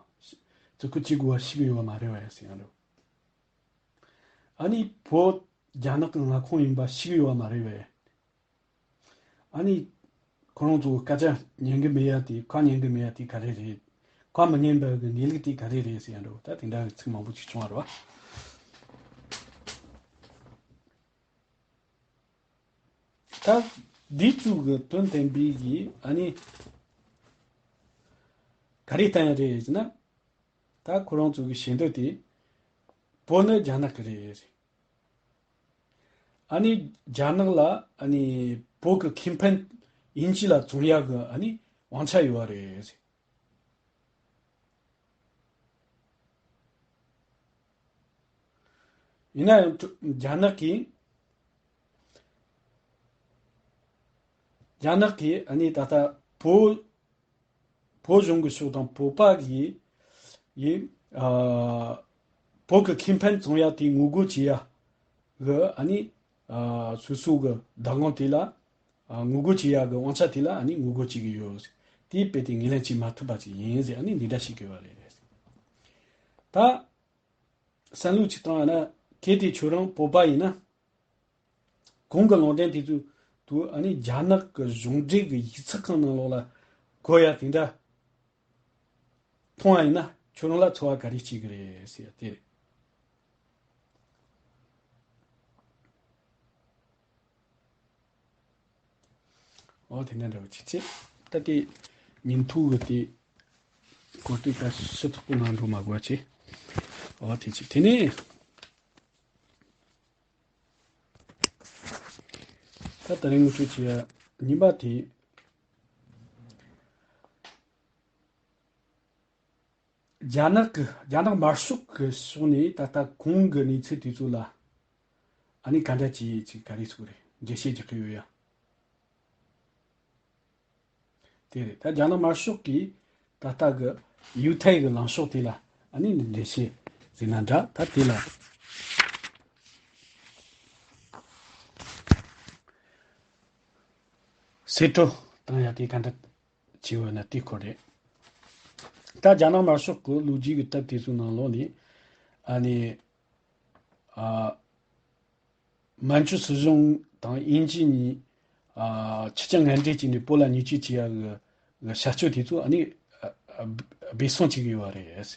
བརྩི་བཀུར་བྱེད་དགོས་པ་ཤེས་ཀྱི་ཡོད་པ་མ་རེད་བས་ཟེར་ཡང་འགྲོ། ཨ་ནི་བོད་རྒྱ་ནག་གི་མངའ་ཁོངས་ཡིན་པ་ཤེས་ཀྱི་ཡོད་པ་མ་རེད་བས། ཨ་ནི། ཁོ་རང་ཚོ་སྐད་ཆ་ཉན་གི་མེད་ཡ་དེ་ཁ་ཉན་གི་མེད་ཡ་དེ་ག་རེ་རེད། ཁ་མི་ཉན་པའི་གི་གནས་ལུགས་དེ་ག་རེ་རེད་ཟེར་ཡ་འགྲོ། ད་དེ་འདྲ་གི་ཚིག་མང་པོ་ཅིག་བྱུང་བ་རེད་བ། ད་འདི་ཚོ་གི་དོན་བསྟན་པའི་གི་ཨ་ནི། ག་རེ་བསྟན་ཡ་རེད་ཟེར་ན། ད་ཁོ་རང་ཚོ་གི་བྱེད་འདོད་དེ། བོད་ནི་རྒྱ་ནག་གི་རེད། ཨ་ནི་རྒྱ་ནག་ལ་ཨ་ནི་བོད་ཀྱི་ཁེ་ཕན་དབྱིན་ཇི་ལ་བཙོང་ཡག་གི་ཨ་ནི་དབང་ཆ་ཡོད་པ་རེད། ཡིན་ན་ཡང་རྒྱ་ནག་གིས་རྒྱ་ནག་གིས་ཨ་ནི་ད་ལྟ་བོད་བོད་གཞུང་གི་ཕྱོགས་དང་བོད་པ་གིས་ཡིན། ཨ། བོད་ཀྱི་ཁེ་ཕན་བཙོང་ཡ་དེ་ངོ་རྒོལ་བྱེད་ཡ་གི་ཨ་ནི། ཨ། སོ་སོ་གི་བདག་དབང་དེ་ལ། ཨ། ངོ་རྒོལ་བྱེད་ཡ་གི་དབང་ཆ་དེ་ལ་ཨ་ནི་ངོ་རྒོལ་བྱེད་ཀྱི་ཡོད། དེའི་དཔེ་དེ་ངོས་ལེན་བྱེད་མ་ཐུབ་པ་ཅིག་ཡིན་ཟེར་ཨ་ནི་འདི་འདྲ་ཞིག་གི་བ་རེད། ད། བསམ་བློ་ཅིག་བཏང་ཡ་ན་གལ་ཏེ་ཁྱོད་རང་བོད་པ་ཡིན་ན། གོང་གི་ལུང་འདྲེན་དེ་ཚོ་དུ་ཨ་ནི་རྒྱ་ནག་གི་གཞུང་འབྲེལ་གྱི་ཡིག་ཚགས་ཁང་ནང་ལོགས་ལ་གོ་ཡ་དེ་འདྲ་མཐོང་བ་ཡིན་ན་ཁྱོད་རང་ལ་ཚོར་བ་ག་རེ་སྐྱེ་གི་རེད་ཟེར་ཡ་དེ་རེད། ཨོ་དེ་འདྲ་འདྲ་བོ་ཅིག་བྱས། ད་དེ་ཉིན་ཐོ་གི་དེ་གོ་དུས་ད་ཕྱི་ཐོག་པོ་ནང་འགྲོ་མ་དགོས་བྱས། ཨོ་དེ་ཅིག་དེ་ནས། ད་ད་རིང་ངོ་སྤྲོད་བྱེད་ཡ་གཉིས་པ་དེ། རྒྱ་ནག་གི་རྒྱ་ནག་དམར་ཤོག་གི་ཕྱོགས་ནས་ད་ལྟ་གོང་གི་གནས་ཚུལ་དེ་ཚོ་ལ་ཨ་ནི་ག་འདྲ་བྱེད་ཅིག་ག་རེ་ཚུགས་རེད། འགྲེལ་བཤད་རྒྱག་གི་ཡོད་ཡ། དེ་རེད། ད་རྒྱ་ནག་དམར་ཤོག་གིས་ད་ལྟ་གི་ཡུ་ཐའི་གི་ལངས་ཕྱོགས་དེ་ལ་ཨ་ནི་འགྲེལ་བཤད་ཟེར་ན་འདྲ། ད་དེ་ལ་གསེད་བཀྲོལ་བཏང་ཡ་དེ་ག་འདྲ་བྱེད་འོས་ན་དེ་ཁོ་རེད། ད་རྒྱ་ནག་དམར་ཤོག་གི་ལོ་རྒྱུས་ཀྱི་སྟབས་དེ་ཚོའི་ནང་ལོགས་ནས་ཨ་ནི། ཨ། མན་ཇུ་སྲིད་གཞུང་དང་དབྱིན་ཇི་གཉིས། ཨ། ཕྱི་རྒྱལ་ངན་འབྲེལ་བྱས་ནས་བོད་ལ་ཉེས་ཆད་བཅད་ཡ་གི་གི་བྱ་སྤྱོད་དེ་ཚོ་ཨ་ནི། ཨ། ཨ། སྦས་གསང་བྱེད་ཀྱི་ཡོད་རེད།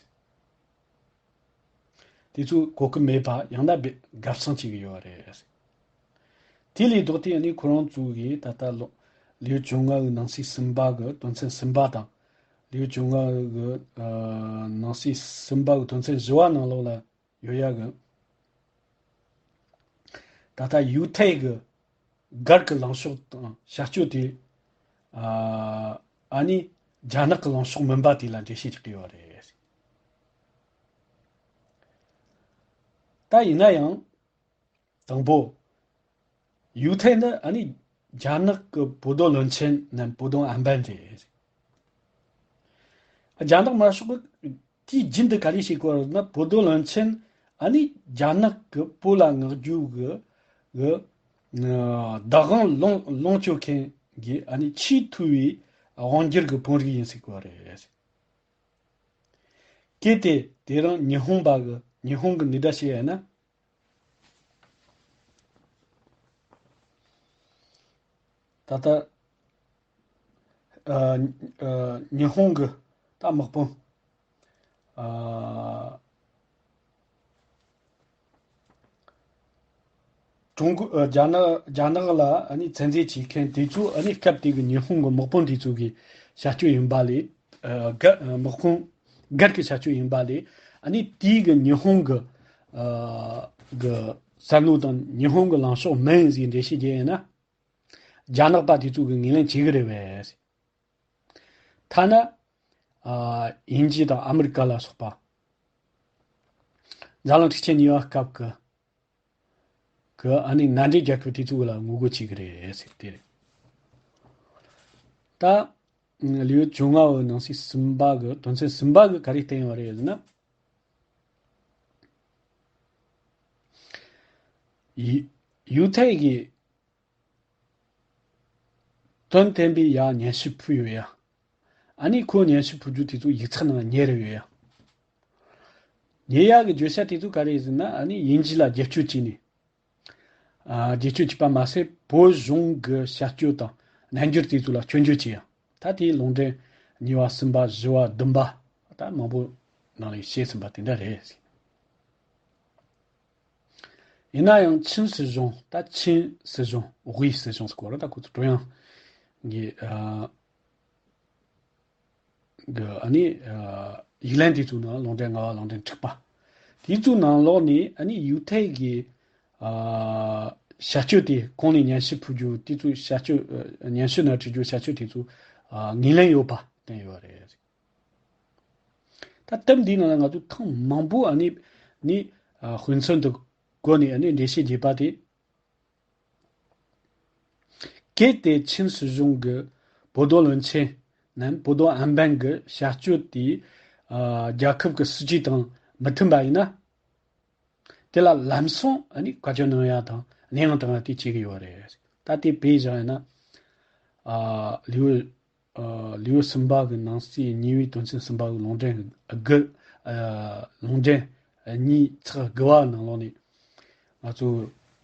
དེ་ཚོ་གོ་སྐབས་མེད་པ་ཡང་ན་སྦས་སྦས་གསང་བྱེད་ཀྱི་ཡོད་རེད། དེ་ལས་ལྡོག་སྟེ་ཨ་ནི་ཁོ་རང་ཚོ་གིས་ད་ལྟ་ལོ་ལེའུ་བཅོ་ལྔ་གི་ནང་གསེས་གསུམ་པ་གི་དོན་ཚན་གསུམ་པ་དང་། ལེའུ་བཅོ་ལྔ་གི། ཨ། ནང་གསེས་གསུམ་པ་གི་དོན་ཚན་བཞི་བ་ནང་ལོགས་ལ་ཡོད་ཡ་གི། ད་ལྟ་ཡུ་ཐའི་གི་སྒར་གི་ལངས་ཕྱོགས་དང་བྱ་སྤྱོད་དེ། ཨ། ཨ་ནི་རྒྱ་ནག་གི་ལངས་ཕྱོགས་མིན་པ་དེ་ལ་འགྲེལ་བཤད་རྒྱག་གི་ཡོད་རེད། ད་ཡིན་ན་ཡང་། དང་པོ། ཡུ་ཐའི་ནི་ཨ་ནི་རྒྱ་ནག་གི་བོད་དོན་བློན་ཆེན་ནམ་བོད་དོན་ཨམ་བན་རེད། རྒྱ་ནག་དམར་ཤོག་གིས་དུས་རྒྱུན་དུ་ག་རེ་བྱེད་ཀྱི་ཡོད་ན། བོད་དོན་བློན་ཆེན་ཨ་ནི་རྒྱ་ནག་གི་བོད་ལ་མངགས་རྒྱུ་གི་གི་བདག་དབང་ལོངས་ལོངས་སྤྱོད་མཁན་གྱི་ཨ་ནི་ཆེས་མཐོ་བའི་དབང་སྒྱུར་གྱི་དཔོན་རིགས་ཡིན་ཟེར་གྱི་ཡོད་རེད། གལ་ཏེ་དེ་རིང་ཉི་ཧོང་པ་གི་ཉི་ཧོང་གི་འདི་འདྲ་བྱས་ཡོད་ན། ད་ལྟ། ཨ། ཨ། ཉི་ཧོང་གི་ད་དམག་དཔོན། ཨ། ཀྲུང་གོ། ཨ། རྒྱ་ནག་རྒྱ་ནག་ལ་ཨ་ནི་བཙན་འཛུལ་བྱེད་མཁན་དེ་ཚོ་ཨ་ནི་སྐབས་དེ་གི་ཉི་ཧོང་གི་དམག་དཔོན་དེ་ཚོ་གི་བྱ་སྤྱོད་ཡིན་པ་ལས། ཨ། སྒར་དམག་དཔོན་སྒར་གྱི་བྱ་སྤྱོད་ཡིན་པ་ལས། ཨ་ནི་དེའི་གི་ཉི་ཧོང་གི། ཨ། གི་བསམ་བློ་དང་ཉི་ཧོང་གི་ལངས་ཕྱོགས་མིན་ཟེར་འགྲེལ་བཤད་རྒྱག་ཡིན་ན། རྒྱ་ནག་པ་དེ་ཚོ་གི་ངོས་ལེན་བྱེད་གི་རེད་པས། ཐ་ན། ཨ། དབྱིན་ཇི་དང་ཨ་མི་རི་ཀ་ལ་སོགས་པ། འཛམ་གླིང་འཁྲུག་ཆེན་གཉིས་པ་སྐབས་ཀྱི་གི་ཨ་ནི་མནའ་འབྲེལ་རྒྱལ་ཁབ་དེ་ཚོ་ལ་ངོ་རྒོལ་བྱེད་ཀྱི་རེད་ཟེར་དེ་རེད། ད་ ལེའུ་བཅོ་ལྔ་བའི་ནང་གསེས་གསུམ་པ་གི་དོན་ཚན་གསུམ་པ་གི་ག་རེ་བསྟན་ཡོད་རེད་ཟེར་ན། ཡུ་ཡུ་ཐའི་གི་དོན་བསྟན་པའི་ཡ་སྙན་ཞུ་ཕུལ་ཡོད་ཡ། ཨ་ནི་ཁོ་སྙན་ཞུ་ཕུལ་རྒྱུ་དེ་ཚོ་ཡིག་ཚགས་ནང་ཉར་ཡོད་ཡ། ཉར་ཡ་གི་བརྗོད་བྱ་དེ་ཚོ་ག་རེ་ཟེར་ན། ཨ་ནི་དབྱིན་ཇི་ལ་བསྒྱུར་བཅོས་བྱས་ནས། ཨ། བསྒྱུར་བཅོས་བྱས་པ་མ་ཟད་བོད་གཞུང་གི་བྱ་སྤྱོད་དང་རྣལ་འབྱོར་དེ་ཚོ་ལ་སྐྱོན་བརྗོད་བྱས་ཡ། ད་དེའི་ལུང་འདྲེན་གཉིས་པ་གསུམ་པ་བཞི་པ་བདུན་པ་ད་མང་པོ་ནང་ལ་བཤད་ཟིན་པ་དེ་འདྲ་རེད། ཡིན་ན་ཡང་ཆིན་སྲིད་གཞུང་ད་ཆིན་སྲིད་གཞུང་དབུས་སྲིད་གཞུང་ཟེར་གོ་ར། ད་ཁོ་ཚོ་ཀྲུང་དབྱང་གི་ཨ་གི་ཨ་ནི་ཨ་ཡིག་ལན་དེ་ཚོའི་ནང་ལུང་འདྲེན་ལྔ་པ་ལུང་འདྲེན་དྲུག་པ་དེ་ཚོའི་ནང་ལོགས་ནས་ཨ་ནི་ཡུ་ཐའི་གི་ཨ་བྱ་སྤྱོད་དེ་གོང་ནས་སྙན་ཞུ་ཕུལ་རྒྱུ་དེ་ཚོའི་བྱ་སྤྱོད་ཨ་སྙན་ཞུ་ནང་བྲིས་རྒྱུ་བྱ་སྤྱོད་དེ་ཚོ་ཨ་ངོས་ལེན་ཡོད་པ་བསྟན་ཡོད་རེད། ད་དེབ་འདིའི་ནང་ལ་ང་ཚོས་ཐེངས་མང་པོ་ཨ་ནི་ནི་ཨ་དཔེ་མཚོན་དུ་བཀོལ་ནས་ཨ་ནི་འགྲེལ་བཤད་རྒྱས་པ་དེ། གལ་ཏེ་ཆིན་སྲིད་གཞུང་གི་བོད་དོན་བློན་ཆེན་ནམ་བོད་དོན་ཨན་པན་གྱི་བྱ་སྤྱོད་དེ་ཨ་རྒྱལ་ཁབ་ཀྱི་སྲིད་ཇུས་དང་མི་མཐུན་པ་ཡིན་ན། དེ་ལ་ལམ་སང་ཨ་ནི་བཀའ་བཀྱོན་གནང་ཡ་དང་སྣེ་ལེན་གཏོང་ཡ་དེ་བྱེད་ཀྱི་ཡོད་རེད། ད་དེ་དཔེ་བཞག་ཡིན་ན། ཨ་ལེའུ་ཨ་ལེའུ་གསུམ་པ་གི་ནང་གསེས་གཉིས་པའི་དོན་ཚན་གསུམ་པ་གི་ལུང་འདྲེན་དགུ། ཨ་ལུང་འདྲེན་གཉིས་ཚེག་དགུ་པ་ནང་ལོགས་ནས་ང་ཚོ་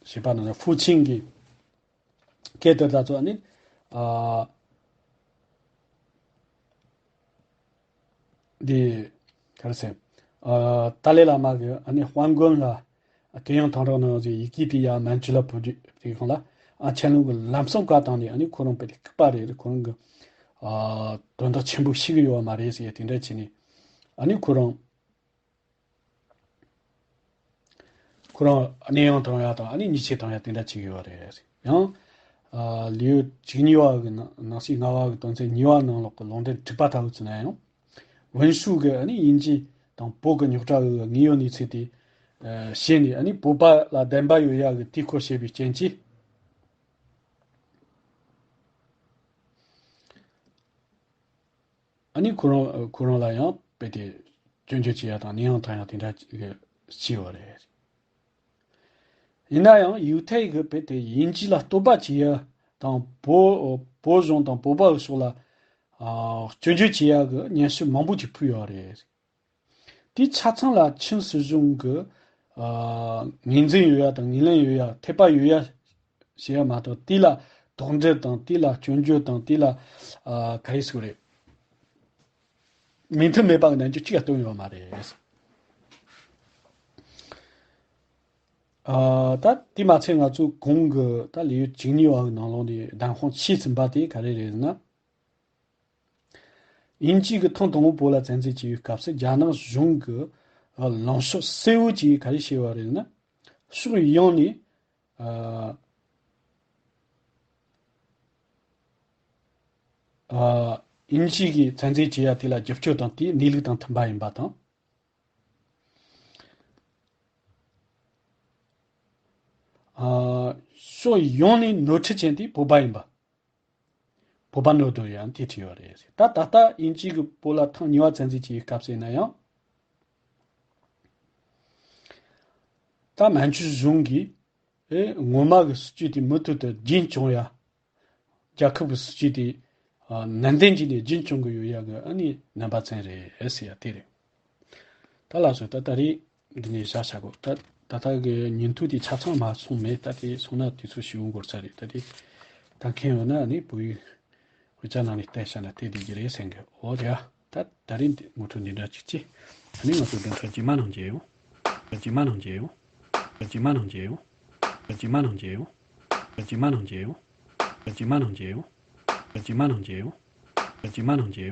བྱས་པ་ནང་ལ་ཧྥུའུ་ཆིང་གིས་སྐད་དེ་ད་ཚོ་ཨ་ནི་ཨ་འདི་ག་རེ་ཟེར། ཨ་ཏཱ་ལའི་བླ་མ་གིས་ཨ་ནི་དཔལ་མགོན་ལ་ཀེ་ཡང་ཐང་རོ་ནང་གི་ཡི་གེ་དེ་ཡར་མན་ཇུ་ལ་ཕུལ་རྒྱུ་དེ་སྒང་ལ་ཨ་ཆན་ལུང་གིས་ལམ་སང་བཀའ་བཏང་ནས་ཨ་ནི་ཁོ་རང་དཔེ་དེ་སྐུག་པ་རེད། ཁོ་རང་གི་ཨ་དོན་དག་ཆེན་པོ་ཤེས་ཀྱི་ཡོད་པ་མ་རེད་ཟེར་དེ་འདྲ་བྱས་ནས་ཨ་ནི་ཁོ་རང་ཁོ་རང་སྣེ་ལེན་གཏོང་ཡ་དང་ཨ་ནི་ཉེས་ཆད་གཏོང་ཡ་དེ་འདྲ་བྱེད་ཀྱི་ཡོད་རེད། ཡང་ཨ་ལེའུ་བཅུ་གཉིས་པ་གི་ནང་ནང་གསེས་ལྔ་པ་གི་དོན་ཚན་གཉིས་པ་ནང་ལོགས་ཀྱི་ལུང་འདྲེན་དྲུག་པ་ལྟ་བུ་བྱས་ན་ཡང་། ཝུན་ཧྲུའུ་གིས་ཨ་ནི་དབྱིན་ཇི་དང་བོད་ཀྱི་རྙོག་དྲ་གི་དངོས་ཡོད་གནས་ཚུལ་དེ་ཨ་ཤེས་ནས་ཨ་ནི་བོད་པ་ལ་བདེན་པ་ཡོད་ཡ་གི་དེ་ཁོ་བཤད་པའི་རྐྱེན་གྱིས། ཨ་ནི་ཁོ་རང་ཁོ་རང་ལ་ཡང་དཔེ་དེ་སྐྱོན་བརྗོད་བྱེད་ཡ་དང་སྣེ་ལེན་གཏོང་ཡ་དེ་འདྲ་ཅིག་བྱས་ཡོད་རེད། ཡིན་ན་ཡང་ཡུ་ཐའི་གིས་དཔེ་དེ་དབྱིན་ཇི་ལ་བསྟོད་པ་བྱེད་ཡ་དང་བོད་བོད་གཞུང་དང་བོད་པ་གི་ཕྱོགས་ལ་ཨ་སྐྱོན་བརྗོད་བྱེད་ཡ་གི་སྙན་ཞུ་མང་པོ་ཅིག་ཕུལ་ཡོད་རེད། དེ་ཆ་ཚང་ལ་ཆིན་སྲིད་གཞུང་གི་ཨ་ངོས་འཛིན་ཡོད་ཡ་དང་ངོས་ལེན་ཡོད་ཡ་འཐད་པ་ཡོད་ཡ་ཞེས་ཡ་མ་གཏོགས། དེ་ལ་དོགས་འདྲི་དང་དེ་ལ་སྐྱོན་བརྗོད་དང་དེ་ལ་ཨ་ག་རེ་ཟེར་དགོས་རེད། མོས་མཐུན་མེད་པ་གི་རྣམ་འགྱུར་གཅིག་ཡང་སྟོན་ཡོད་མ་རེད། ཨ་ད་དེ་མ་ཚད་ང་ཚོས་གོང་གི་ད་ལེའུ་བཅུ་གཉིས་པ་གི་ནང་ལོགས་ནས་བདམས་དཔང་བྱས་ཟིན་པ་དེ་ག་རེ་རེད་ཟེར་ན། དབྱིན་ཇི་གིས་ཐེངས་དང་པོ་བོད་ལ་བཙན་འཛུལ་བྱས་པའི་སྐབས་སུ་རྒྱ་ནག་གཞུང་གིས་ལངས་ཕྱོགས་གསལ་བོ་ཅིག་ག་རེ་བྱས་པ་རེད་ན། ཕྱོགས་ཡོངས་ནས་ཨ་ཨ་དབྱིན་ཇི་གིས་བཙན་འཛུལ་བྱས་ཡ་དེ་ལ་རྒྱབ་སྐྱོར་དང་དེའི་གནས་ལུགས་དང་མཐུན་པ་ཡིན་པ་དང་། ཨ་ཕྱོགས་ཡོངས་ནས་ནོར་འཁྲུལ་ཅན་དེ་བོད་པ་ཡིན་པ། བོད་པ་ནོར་འདུག་ཡང་དེ་བྲིས་ཡོད་རེད། ད་ད་ལྟ་དབྱིན་ཇི་གིས་བོད་ལ་ཐེངས་གཉིས་པ་བཙན་འཛུལ་བྱས་པའི་སྐབས་སུ་ཡིན་ན་ཡང་། ད་མན་ཇུ་གཞུང་གིས་ཨེ་ངོ་མ་གི་སྲིད་ཇུས་དེ་མུ་མཐུད་དུ་རྒྱུན་སྐྱོང་ཡ། རྒྱལ་ཁབ་ཀྱི་སྲིད་ཇུས་དེ་ཨ་ནན་ཏན་བྱས་ནས་རྒྱུན་སྐྱོང་གི་ཡོད་ཡ་གི་ཨ་ནི་རྣམ་པ་ཚན་རེད་ཟེར་ཡ་དེ་རེད། ད་ལགས་སོ། ད་ད་རེས་འདི་ནས་བཞག་བྱ་དགོས། ད་ད་ལྟ་གི་ཉིན་ཐོ་དེ་ཆ་ཚང་མ་སོང་མེད། ད་དེ་སོང་ན་དུས་ཚོད་ཞེ་པོ་འགོར་ས་རེད། ད་དེ་ལྟ་མཁན་ཡོད་ན་ཨ་ནི་བོད་ཡིག་དཔེ་ཆ་ནང་ནས་བལྟས་བཞག་ན་བལྟས་བསྡད་ཀྱི་རེད་བསམ་གི། འོ་རེད་ཨ། ད་ད་རིང་འདི་ངོ་སྤྲོད་འདི་འདྲ་ཅིག་བྱས། ཨ་ནི་ང་ཚོ་བདུན་ཕྲག་རྗེས་མ་ནང་མཇལ་ཡོང་། རྗེས་མ་ནང་མཇལ་ཡོང་། རྗེས་མ་ནང་མཇལ་ཡོང་། རྗེས་མ་ནང་མཇལ་ཡོང་། རྗེས་མ་ནང་མཇལ་ཡོང་། རྗེས་མ་ནང་མཇལ་ཡོང་། རྗེས་མ་ནང་མཇལ་ཡོང་། རྗེས་མ་ནང་མཇལ་ཡོང་།